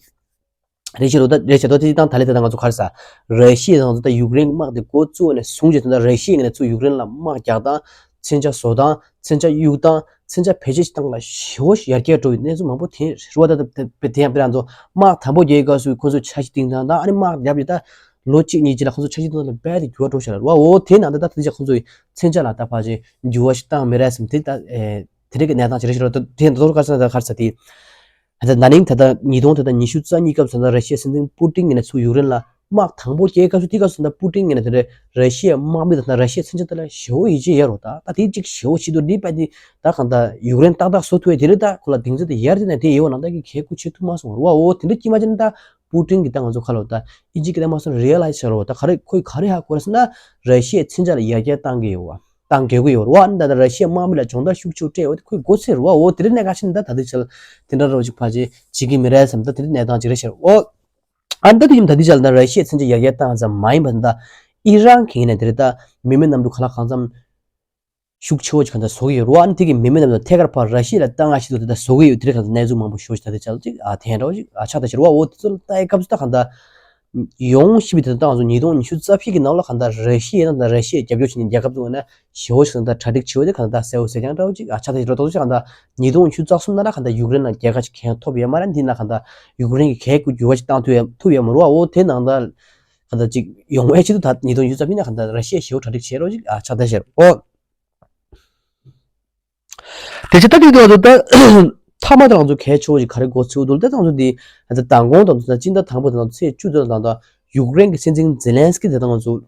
རེ་ཞིག་རོ་ད་རེ་ཞིག་རོ་དེ་དང་ད་ལེ་དེ་དང་ང་ཚོ་ག་རེ་ཟ། ར་ཤི་ཡ་དང་ད་ཡུཀ་རེན་དམག་དེ་འགོ་བཙུགས་ནས་བཟུང་རྗེས་དེ་ད་ར་ཤི་ཡ་ངོས་ནས་ཚུར་ཡུཀ་རེན་ལ་དམག་རྒྱག་སྟངས། མཚོན་ཆ་བཟོ་སྟངས། མཚོན་ཆ་གཡུག་སྟངས། མཚོན་ཆ་བེད་སྤྱོད་བཏང་ལ་ཞེ་བོ་ཞིག་ཡར་རྒྱས་འགྲོ་བའི་གནས་ཚུལ་མང་པོ་ཐོན་རེད་བ། ད་དེ་དེ་ཡང་དཔེར་ན་ང་ཚོ་དམག་དང་པོ་རྒྱག་སྐབས་སུ་ཁོ་ཚོས་འཆར་གཞི་བཏིང་སྟངས་དང་ཨ་ནི་དམག་བརྒྱབ་རྗེས་ད་ལོ་གཅིག་གཉིས་རྗེས་ལ་ཁོ་ཚོ་འཆར་གཞི་བཏིང་སྟངས་ལ་རྦད་དེ་འགྱུར་བ་འགྲོ་བཞག་རེད་བ། འོ་དེ་ནང་ད་ད་དེ་ཆ་ཁོ་ཚོས་མཚོན་ཆ་ལ་ད་ཕར་ཅིག་འགྱུར་བ་ཞིག་བཏང་མི་རེད་བསམ་དེ་ད་ཨེ་དེ་རིགས་ཀྱི་གནས་སྟངས་ཅིག་རེད་ཤག་རོ། ད་དེ་ད་དུང་ག་རེ་ཟ་ད་ག་རེ་ཟ་དེ། ད་ན་ནིང་ད་ལྟ་ཉིས་སྟོང་ད་ལྟ་ཉི་ཤུ་རྩ་གཉིས་སྐབས་སུ་ད་ར་ཤི་ཡའི་སྲིད་འཛིན་པུ་ཏིན་ངོས་ནས་ཚུར་ཡུཀ་རེན་ལ་དམག་དང་པོ་སྐྱེལ་སྐབས་སུ་དེ་སྐབས་སུ་ད་པུ་ཏིན་ངོས་ནས་དེ་འདྲའི་ར་ཤི་ཡའི་དམག་མི་དང་ད་ར་ཤི་ཡའི་མཚོན་ཆ་དེ་ལ་ཞེ་བོ་ཡིད་ཆེས་ཡོད་རེད་བ། ད་ད་དེ་གཅིག་ཞེ་བོ་ཆེ་དུས་འདི་པ་དེ་ད་གང་ལྟར་ཡུཀ་རེན་ཏག་ཏག་བཟོ་ཐུབ་ཡས་དེ་རེད། ད་ཁོ་ལ་གདེང་ཚོད་དེ་ཡར་དེ་ནས་དེ་ཡོད་ནང་ད་གི་གལ་ཁུ་ཆེ་ཐུབ་མ་སོང་རེད་བ། འོ་དེ་འདྲ་ཅིག་མ་བྱས་ན་ད་པུ་ཏིན་གྱིས་ད་ང་ཚོ་ཁ་ལོ་ད་ཨི་ཇི་གི་ད་མ་སོང་རི་ཡ་ལ་ཡི་ཟེར་རོ། ད་ག་རེ་ཁོས་ག་རེ་ཧ་གོ་རེད་ཟེར་ན་ར་ཤི་ཡའི་མཚོན་ཆ་ལ་ཡར་རྒྱས་བཏང་གི་ཡོད་བ། བཏང་དགོས་ཀྱི་ཡོད་རེད་བ། ད་ད་ར་ཤི་ཡའི་དམག་མི་ལ་སྦྱོང་བརྡར་ཤུགས་ཆེ་སྤྲད་ཡོད་དེ་ཁོས་མགོ་ཚོས་རེད་བ། འོ་དེ་རིང་གནས་ཀ་ཕྱིན་ད་ད་དེ་ཆ་ལ་དེ་འདྲ་རོ་ཅིག་ཕར་ཅིག་བྱེད་ཀྱི་མི་རེད་བསམ། ད་དེ་རིང་གནས་སྟངས་ཅིག་རེད་ཤག་འོ། ཨ་ད་དེ་ཡིན་ད་དེ་ཆ་ལ་ད་ར་ཤི་ཡའི་མཚོན་ཆ་ཡར་རྒྱས་བཏང་ཙམ་མ་ཡིན་པ་ད་ཨི་རན་གྱི་ངོས་ནས་དེ་རིང་ད་མི་མེད་གནམ་གྲུ་ག་ལ་གང་འཚམ། ཤུགས་ཆེ་བོ་ཅིག་གང་ལྟར་བཟོ་གི་ཡོད་རེད་བ། ཨ་ནི་དེ་གི་མི་མེད་རྣམས་ལ་ཐད་ཀར་ཕར་ར་ཤི་ཡ་ལ་བཏང་ང་ཞིག་ཏུ་དེ་ལྟར་བཟོ་གི་ཡོད། དེ་རིགས་གང་ལྟར་གནས་ཚུལ་མང་པོ་ཤོད་ཅིག་ད་དེ་ཆགས་ཅིག་ཨ་ཐེན་རོ་ཅིག་ཨ་ཆགས་ད་ཤར་བ། འོ་དེ་ཚོ་ལ་ལྟ་ཡི་སྐབས་སུ་ད་གང་ལྟར་ཡོང་ཞིག་པའི་དེ་ད་ང་ཚོ་ཉིས་སྟོང་ཉི་ཤུ་རྩ་བཞི་གི་ནང་ལ་གང་ལྟར་ར་ཤི་ཡ་དང་ར་ཤི་ཡའི་རྒྱབ་སྐྱོར་བྱེད་མཁན་རྒྱལ་ཁབ་ཚོ་ན་ཞེ་བོ་ཞིག་གང་ལྟར་གྲ་སྒྲིག་བྱེད་འོས་དེ་གང་ལྟར་གསལ་བོ་གསལ་རྐྱང་འདྲ་བོ་ཅིག་ཨ་ཆགས་ད་ཤར་རོ། ད་དེ་གང་ལྟར་ཉིས་སྟོང་ཉི་ཤུ་རྩ་གསུམ་ནང་ལ་གང་ལྟར་ཡུཀ་རེན་ལ་རྒྱལ་ཁ་ཅིག་གང་ཡང་ཐོབ་ཡོད་མ་རེད། འདི་ན་གང་ལྟར་ཡུཀ་རེན་གྱི་གལ་དགོས་འགྱུར་བ་ཅིག་བཏང་ཐུབ་ཡ་ཐུབ་ཡོད་མ་རེད་བ། འོ་དེ་ནང་ལྟར་གང་ལྟར་ཅིག་ཡོང་བའི་ཆེད་དུ་ད་ཉིས་སྟོང་ཉི་ཤུ་རྩ་བཞི་ནས་གང་ལྟར་ར་ཤི་ཡ་ཞེ་བོ་གྲ་སྒྲིག་བྱེད་རོགས་ཅིག་ཨ་ཆགས་ད་ཤར་རོ། དེ་ཆ་ལྟ་དུས་དུས་ད་མཐའ་མ་དེ་ང་ཚོ་གལ་ཆེ་བོ་ཞིག་ག་རེ་གོ་ཚུལ་འདུག་ད་ང་ཚོ་འདི་ད་མདང་དགོང་དང་ད་སྤྱི་ཟླ་དང་པོ་དང་ཚེས་བཅུ་དང་ད་ཡུཀ་རེན་གྱི་སྲིད་འཛིན་ཛེ་ལན་སི་ཀི་དེ་ད་ང་ཚོ་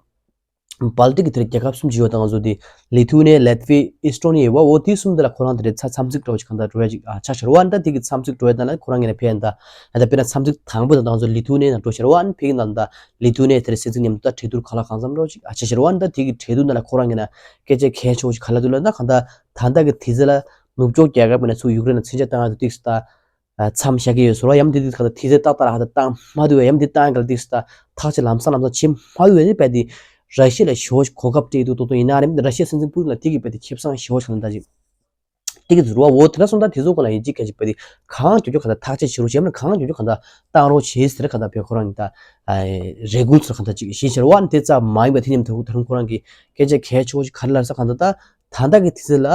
སྦལ་ཏིག་གི་དེར་རྒྱལ་ཁབ་གསུམ་ཅིག་ཡོད་ད་ང་ཚོ་འདི་ལི་ཐུ་ནེ་ལེ་ཐི་ཝེ་ཨི་སི་ཊོ་ནི་ཡ་ཡོད་བ། འོ་དེ་གསུམ་དེ་ལ་ཁོ་རང་དེ་རེད་ཚ་འཚམས་གཟིགས་འགྲོ་ཞིག་གང་ལྟར་འགྲོ་ཡ་ཅིག་ཨ་ཆ་ཤར་བ། ད་དེ་གི་འཚམས་གཟིགས་འགྲོ་ཡ་ད་ན་ཁོ་རང་ངེད་ན་ཕེབས་ཡ་ད་ད་དཔེར་ན་འཚམས་གཟིགས་དང་པོ་ད་ང་ཚོ་ལི་ཐུ་ནེ་ན་འགྲོ་ཤར་བ། ཨ་ནི་ཕེབས་ཀྱི་ན་ད་ལི་ཐུ་ནེ་དེར་སྲིད་འཛིན་མཉམ་དུ་ད་གྲོས་བསྡུར་ག་ལ་གང་འཚམ་འགྲོ་ཞིག་ཨ་ཆ་ཤར་བ། ཨ་ནི་ད་དེ་གི་གྲོས་བསྡུར་ནང་ལ་ཁོ་རང་གི་ན་སྐད་ཆ་གལ་ཆེ་བོ་ཞིག་ག་ལ་འདུག་ལབ་ན་གང་ལྟར་ད་ལྟ་གི་དུས་ཚོད་ལ་ནུབ་ཕྱོགས་རྒྱལ་ཁབ་ཀྱི་ནས་ཚུར་ཡུཀ་རེན་ལ་མཚོན་ཆ་བཏང་ཡ་དེ་ཏིག་སི་ད་མཚམས་བཞག་གི་ཡོད་ཟེར་བ། ཡང་དེ་དུས་གང་ལྟར་དུས་ཚོད་ཏག་ཏག་ལ་གང་ལྟར་བཏང་མ་ཐུབ་པས། ཡང་དེ་བཏང་ཡ་ག་ལ་ཏིག་སི་ད་ཐག་ཆོད་ལམ་སང་ལམ་སང་བྱེད་མ་ཐུབ་པས། དེ་བས་དེ་ར་ཤི་ཡ་ལ་ཞེ་བོ་གོ་སྐབས་སྤྲད་འདུག་ཏོག་ཏོག་ཡིན་ན་རེད། ར་ཤི་ཡའི་སྲིད་འཛིན་པུ་ཏིན་ལ་དེ་གི་བས་དེ་ཁེ་བཟང་ཞེ་བོ་ཞིག་ལ་ད་ཅིག་ཏིག་གི་ཟུར་བ་འོ་དེ་འདྲ་སོང་ཙང་དེ་ཚོ་ཀུན་ལ་ཡིན་གཅིག་གལ་ཆེ་བས་དེ་གང་མགྱོགས་མགྱོགས་གང་ལྟར་ཐག་གཅོད་བྱེད་རོགས་བྱེད་མ་གང་མགྱོགས་མགྱོགས་གང་ལྟར་བཏང་རོགས་བྱེད་ཟེར་གང་ལྟར་བས་ཁོ་རང་གི་ད་རེ་སྐུལ་ཚུལ་གང་ལྟར་ཅིག་ཞེས་བྱ་བ། ཨ་ནི་དེ་ཙམ་མ་ཡིན་པ་དེ་མཉམ་དུ་ད་རུང་ཁོ་རང་གི་སྐད་ཆ་གལ་ཆེ་བོ་ཞིག་ག་རེ་ལབ་ས་གང་ལྟར་ད་ད་ལྟ་གི་དུས་ཚོད་ལ་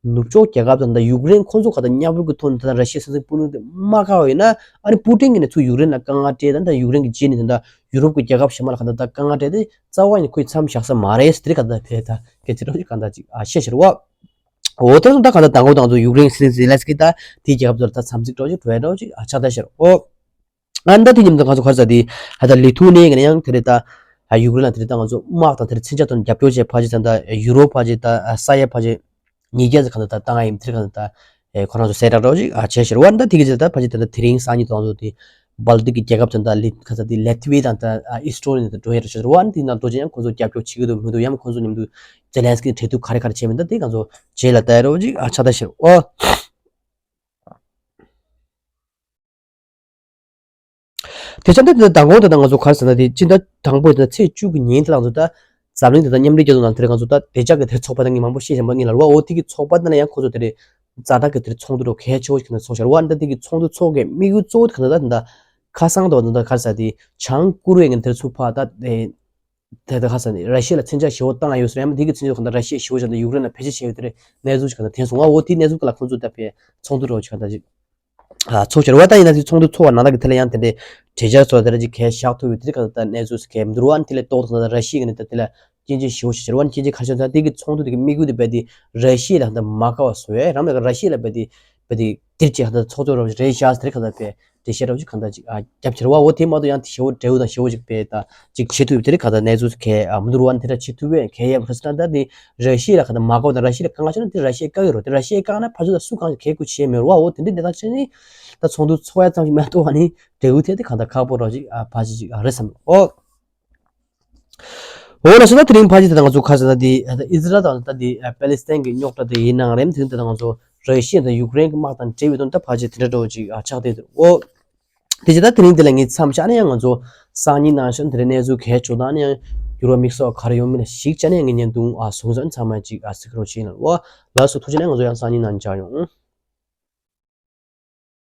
ནུབ་ཕྱོགས་རྒྱལ་ཁབ་དང་ད་ཡུཀ་རེན་ཁོང་ཚོ་ག་ད་མཉམ་རུབ་ཀྱི་ཐོག་ནས་ད་ར་ཤི་ཡའི་སྲིད་འཛིན་པུ་ཏིན་དེ་མ་དགའ་བ་ཡིན་ན། ཨ་ནི་པུ་ཏིན་གྱིས་ནས་ཚུར་ཡུཀ་རེན་ལ་དཀའ་ངལ་སྤྲད་ད་ད་ཡུཀ་རེན་གྱི་རྗེས་ནས་ད་ད་ཡུ་རོབ་ཀྱི་རྒྱལ་ཁབ་གཞན་པ་ལ་ག་ད་ད་དཀའ་ངལ་སྤྲད་དེ་རྩ་བ་ནས་ཁོས་མཚམས་བཞག་ས་མ་རེད་ཟེར་དེ་ག་ད་དེ་ད་སྐད་ཆ་རོ་ཞིག་ག་ད་ཅིག་ཨ་བཤད་ཤར་བ། འོ་དེ་ཚོ་ད་ག་ད་དང་པོ་དང་པོ་ཡུཀ་རེན་སྲིད་འཛིན་ཛེ་ལན་སི་ཀི་ད་དེའི་རྒྱལ་ཁབ་ཚོ་ལ་ད་འཚམས་གཟིགས་འགྲོ་ཞིག་འགྲོ་ཡ་འགྲོ་ཞིག་ཨ་ཆགས་ད་ཤར་འོ། ཨ་ནི་ད་དེ་མཉམ་དུ་ང་ཚོ་ག་རེ་ཟེར་དེ་ད་ལི་ཐུ་ནེ་གི་ནས་ཡང་དེ་རེད་ད་ཡུཀ་རེན་ལ་དེ་རེད་ད་ང་ཚོ་དམག་དང་དེ་རེད་མཚོན་ཆ་དང་རྒྱབ་སྐྱོར་བྱས་ཕར་ཅིག་ད་ད་ཡུ་རོབ་ཕར་ཅིག་ད་ས་ཡ་ཕར་ཅིག་ཉིས་བརྒྱ་ཙམ་ག་ད་ད་བཏང་ཡ་ཡིན་དེ་རེད་ག་ད་ད་ཁོ་རང་ཚོ་གསལ་བསྒྲགས་འགྲོ་ཞིག་ཨ་བྱས་ཤར་བ། ཨ་ནི་ད་དེ་གི་ཅིག་ད་ཕར་ཅིག་ད་ད་དེ་རིང་སང་ཉིན་དང་ཚོ་དེ་སྦལ་ཏིག་གི་རྒྱལ་ཁབ་ཚོ་ད་ལི་ག་ས་དེ་ལེ་ཐི་ཝེ་དང་ད་ཨི་སི་ཊོ་ནི་ད་འགྲོ་ཡ་འགྲོ་ཤར་བ། ཨ་ནི་དེ་ནང་འགྲོ་ཅིག་ཡང་ཁོ་ཚོ་རྒྱབ་སྐྱོར་བྱེད་ཀྱི་འདུག་མི་འདུག་ཡང་ཁོ་ཚོ་མཉམ་དུ་ཛེ་ལན་སི་ཀི་གྲོས་བསྡུར་ག་རེ་ག་རེ་བྱས་མིན་ད་དེ་ང་ཚོ་རྗེས་ལ་ལྟ་ཡ་རོགས་ཅིག་ཨ་ཆགས་ད་ཤར་འོ། དེ་ཆ་འདི་འདི་མདང་དགོང་དེ་དང་ང་ཚོ་ག་རེ་ཟེར་ན་དེ་སྤྱི་ཟླ་དང་པོ་དེ་ཚེས་བཅུ་གི་ཉིན་དེ་ལ་ང་ཚོ་ད་འཛམ་གླིང་དེ་དང་མཉམ་འབྲེལ་རྒྱལ་ཚོགས་ནང་དེ་རིང་ང་ཚོ་ད་བདེ་འཇགས་ཀྱི་དེ་ཚོགས་པ་དང་ངས་མང་པོ་བཤད་བཞིན་པ་ངས་ལབ་པ། འོ་དེ་གི་ཚོགས་པ་དེ་ན་ཡང་ཁོ་ཚོ་དེ་རེད་ཛ་དྲག་གི་དེ་རེད་ཚོགས་འདུ་རོ་གལ་ཆེ་བོ་ཞིག་ནས་ཚོགས་ཤར་བ། འདི་དེ་གི་ཚོགས་འདུ་ཚོགས་ཀྱི་དམིགས་ཡུལ་གཙོ་བོ་དེ་ག་ད་ད་ཁ་སང་དང་ད་ག་རེ་ཟེར་དེ་བྱང་ཀོ་རི་ཡ་ངས་དེ་རེད་ཚུར་ཕར་ད་དེ་དེ་ད་ག་རེ་ཟེར་ནས་ར་ཤི་ཡ་ལ་མཚོན་ཆ་ཞེ་བོ་བཏང་ཡོད་ཟེར་ཡང་དེ་གི་མཚོན་ཆ་ག་ད་ར་ཤི་ཡ་ཞེ་བོ་བཞག་ནས་ཡུཀ་རེན་ལ་ཕལ་ཆེར་བྱས་ཡོད་དེ་རེད་གནས་ཚུལ་ཞིག་ག་ད་ཐོན་སོང་། ང་འོ་དེ་གནས་ཚུལ་ག་ལ་ཁོང་ཚོ་ད་ཕེ་ཚོགས་འདུ་རོ་ཞིག་ག་ད་ཅིག་ཨ་ཚོགས་ཤར་བ། ད་ཡིན་ན་ཚོགས་འདུ་ཚོགས་པ་ནང་ལ་གི་དེ་ལ་ཡང་དེ་འདྲའི་གྲོས་འཆར་ཚོ་དེ་ལ་ཅིག་གས་བཞག་ཐུབ་ཡོད་དེ་ག་ད་གནས་ཚུལ་གས་མི་འདུག་ར། ཨ་ནི་དེ་ལས་ཏོག་ཏོག་ད་ར་ཤི་ཡ་གི་ནས་ད་དེ་ལ་སྐྱོན་བརྗོད་ཞེ་བོ་ཞིག་ཤར་བ། ཨ་ནི་སྐྱོན་བརྗོད་ག་ཤར་ད་དེ་གི་ཚོགས་འདུ་དེ་གི་དམིགས་ཡུལ་དེ་རྦད་དེ་ར་ཤི་ཡ་ལ་ད་མ་དགའ་བ་བཟོ་ཡས་རང་ལ་ར་ཤི་ཡ་ལ་རྦད་དེ་རྦད་དེ་དེར་ཅིག་ད་ཚོགས་ཚོགས་རོ་རེད་བཞག་དེ་ག་ད་པས་འགྲེལ་བཤད་རོ་ཅིག་ག་ད་ཅིག་ཨ་རྒྱབ་ཤར་བ། འོ་དེ་མ་གཏོགས་ཡང་དེ་ཞེ་བོ་འབྲས་བུ་དང་ཞེ་བོ་ཅིག་པས་ད་ཅིག་བྱེད་ཐུབ་དེ་རིགས་ག་ད་གནས་ཚུལ་གས་ཨ་མི་འདུག་ར། ཨ་ནི་དེ་འདྲ་བྱེད་ཐུབ་པས་གས་ཡ་ཁ་སང་ད་དེ་ར་ཤི་ཡ་ལ་ག་ད་མ་དགའ་བ་དང་ར་ཤི་ཡ་ལ་དཀའ་ངལ་ཆེ་ན་དེ་ར་ཤི་ཡ་བཀག་གི་རོ། དེ་ར་ཤི་ཡ་བཀག་ན་ཕར་ཚུར་ད་སུ་གང་ཞིག་གས་དགོས་བྱས་མེད་རོ། འོ་དེ་འདྲའི་གནས་སྟངས་ཆེ་ནི་ད་ཚོགས་འདུ་ཚོགས་ཡ་ཙམ་ཞིག་མ་གཏོགས་ཨ་ནི་འབྲས་བུ་ཐད་དེ་ག་ད་ཁག་པོ་རོ་ཅིག་ཨ་ཕ་ཅིག་ཅིག་ཨ་རེད་བསམ་འོ། འོ་ལགས་སོ། ད་དེ་རིང་ཕལ་ཆེར་དེ་ང་ཚོ་ཁ་སང་ད་དེ་ཨི་ཟི་རལ་དང་ད་དེ་པེ་ལི་སི་ཐན་གྱི་རྙོག་དྲ་དེ་ཡིན་ནའང་རེད། དེ་རིང་དེ་ང་ཚོ་ར་ཤི་ཡ་དང་ཡུཀ་རེན་གྱི་དམག་དང་འབྲེལ་བའི་དོན་ད་ཕལ་ཆེར་དེ་འདྲ་འདྲ་བོ་ཅིག་ཨ་ཆགས་བསྡད་འདུག་འོ། དེ་བྱས་ད་དེ་རིང་འདི་ལ་ངས་མཚམས་བཞག་ནས་ཡང་ང་ཚོ་སང་ཉིན་ནང་བཞིན་དེ་རིང་གནས་ཚུལ་གལ་ཆེ་དང་ནས་ཡང་འགྱུར་བ་དམིགས་བསལ་ག་རེ་ཡོང་མིན་ལ་གཞིགས་བྱས་ནས་ངས་བརྙན་ཐུང་ཨ་གསུང་བསམ་ཚང་མ་ཅིག་ཨ་གཟིགས་རོགས་བྱེད་ཡིན་ལ། འོ་ལགས་སོ། ཐུགས་རྗེ་ཆེ་གནང་། ང་ཚོ་ཡང་སང་ཉིན་ནང་མཇལ་ཡོང་།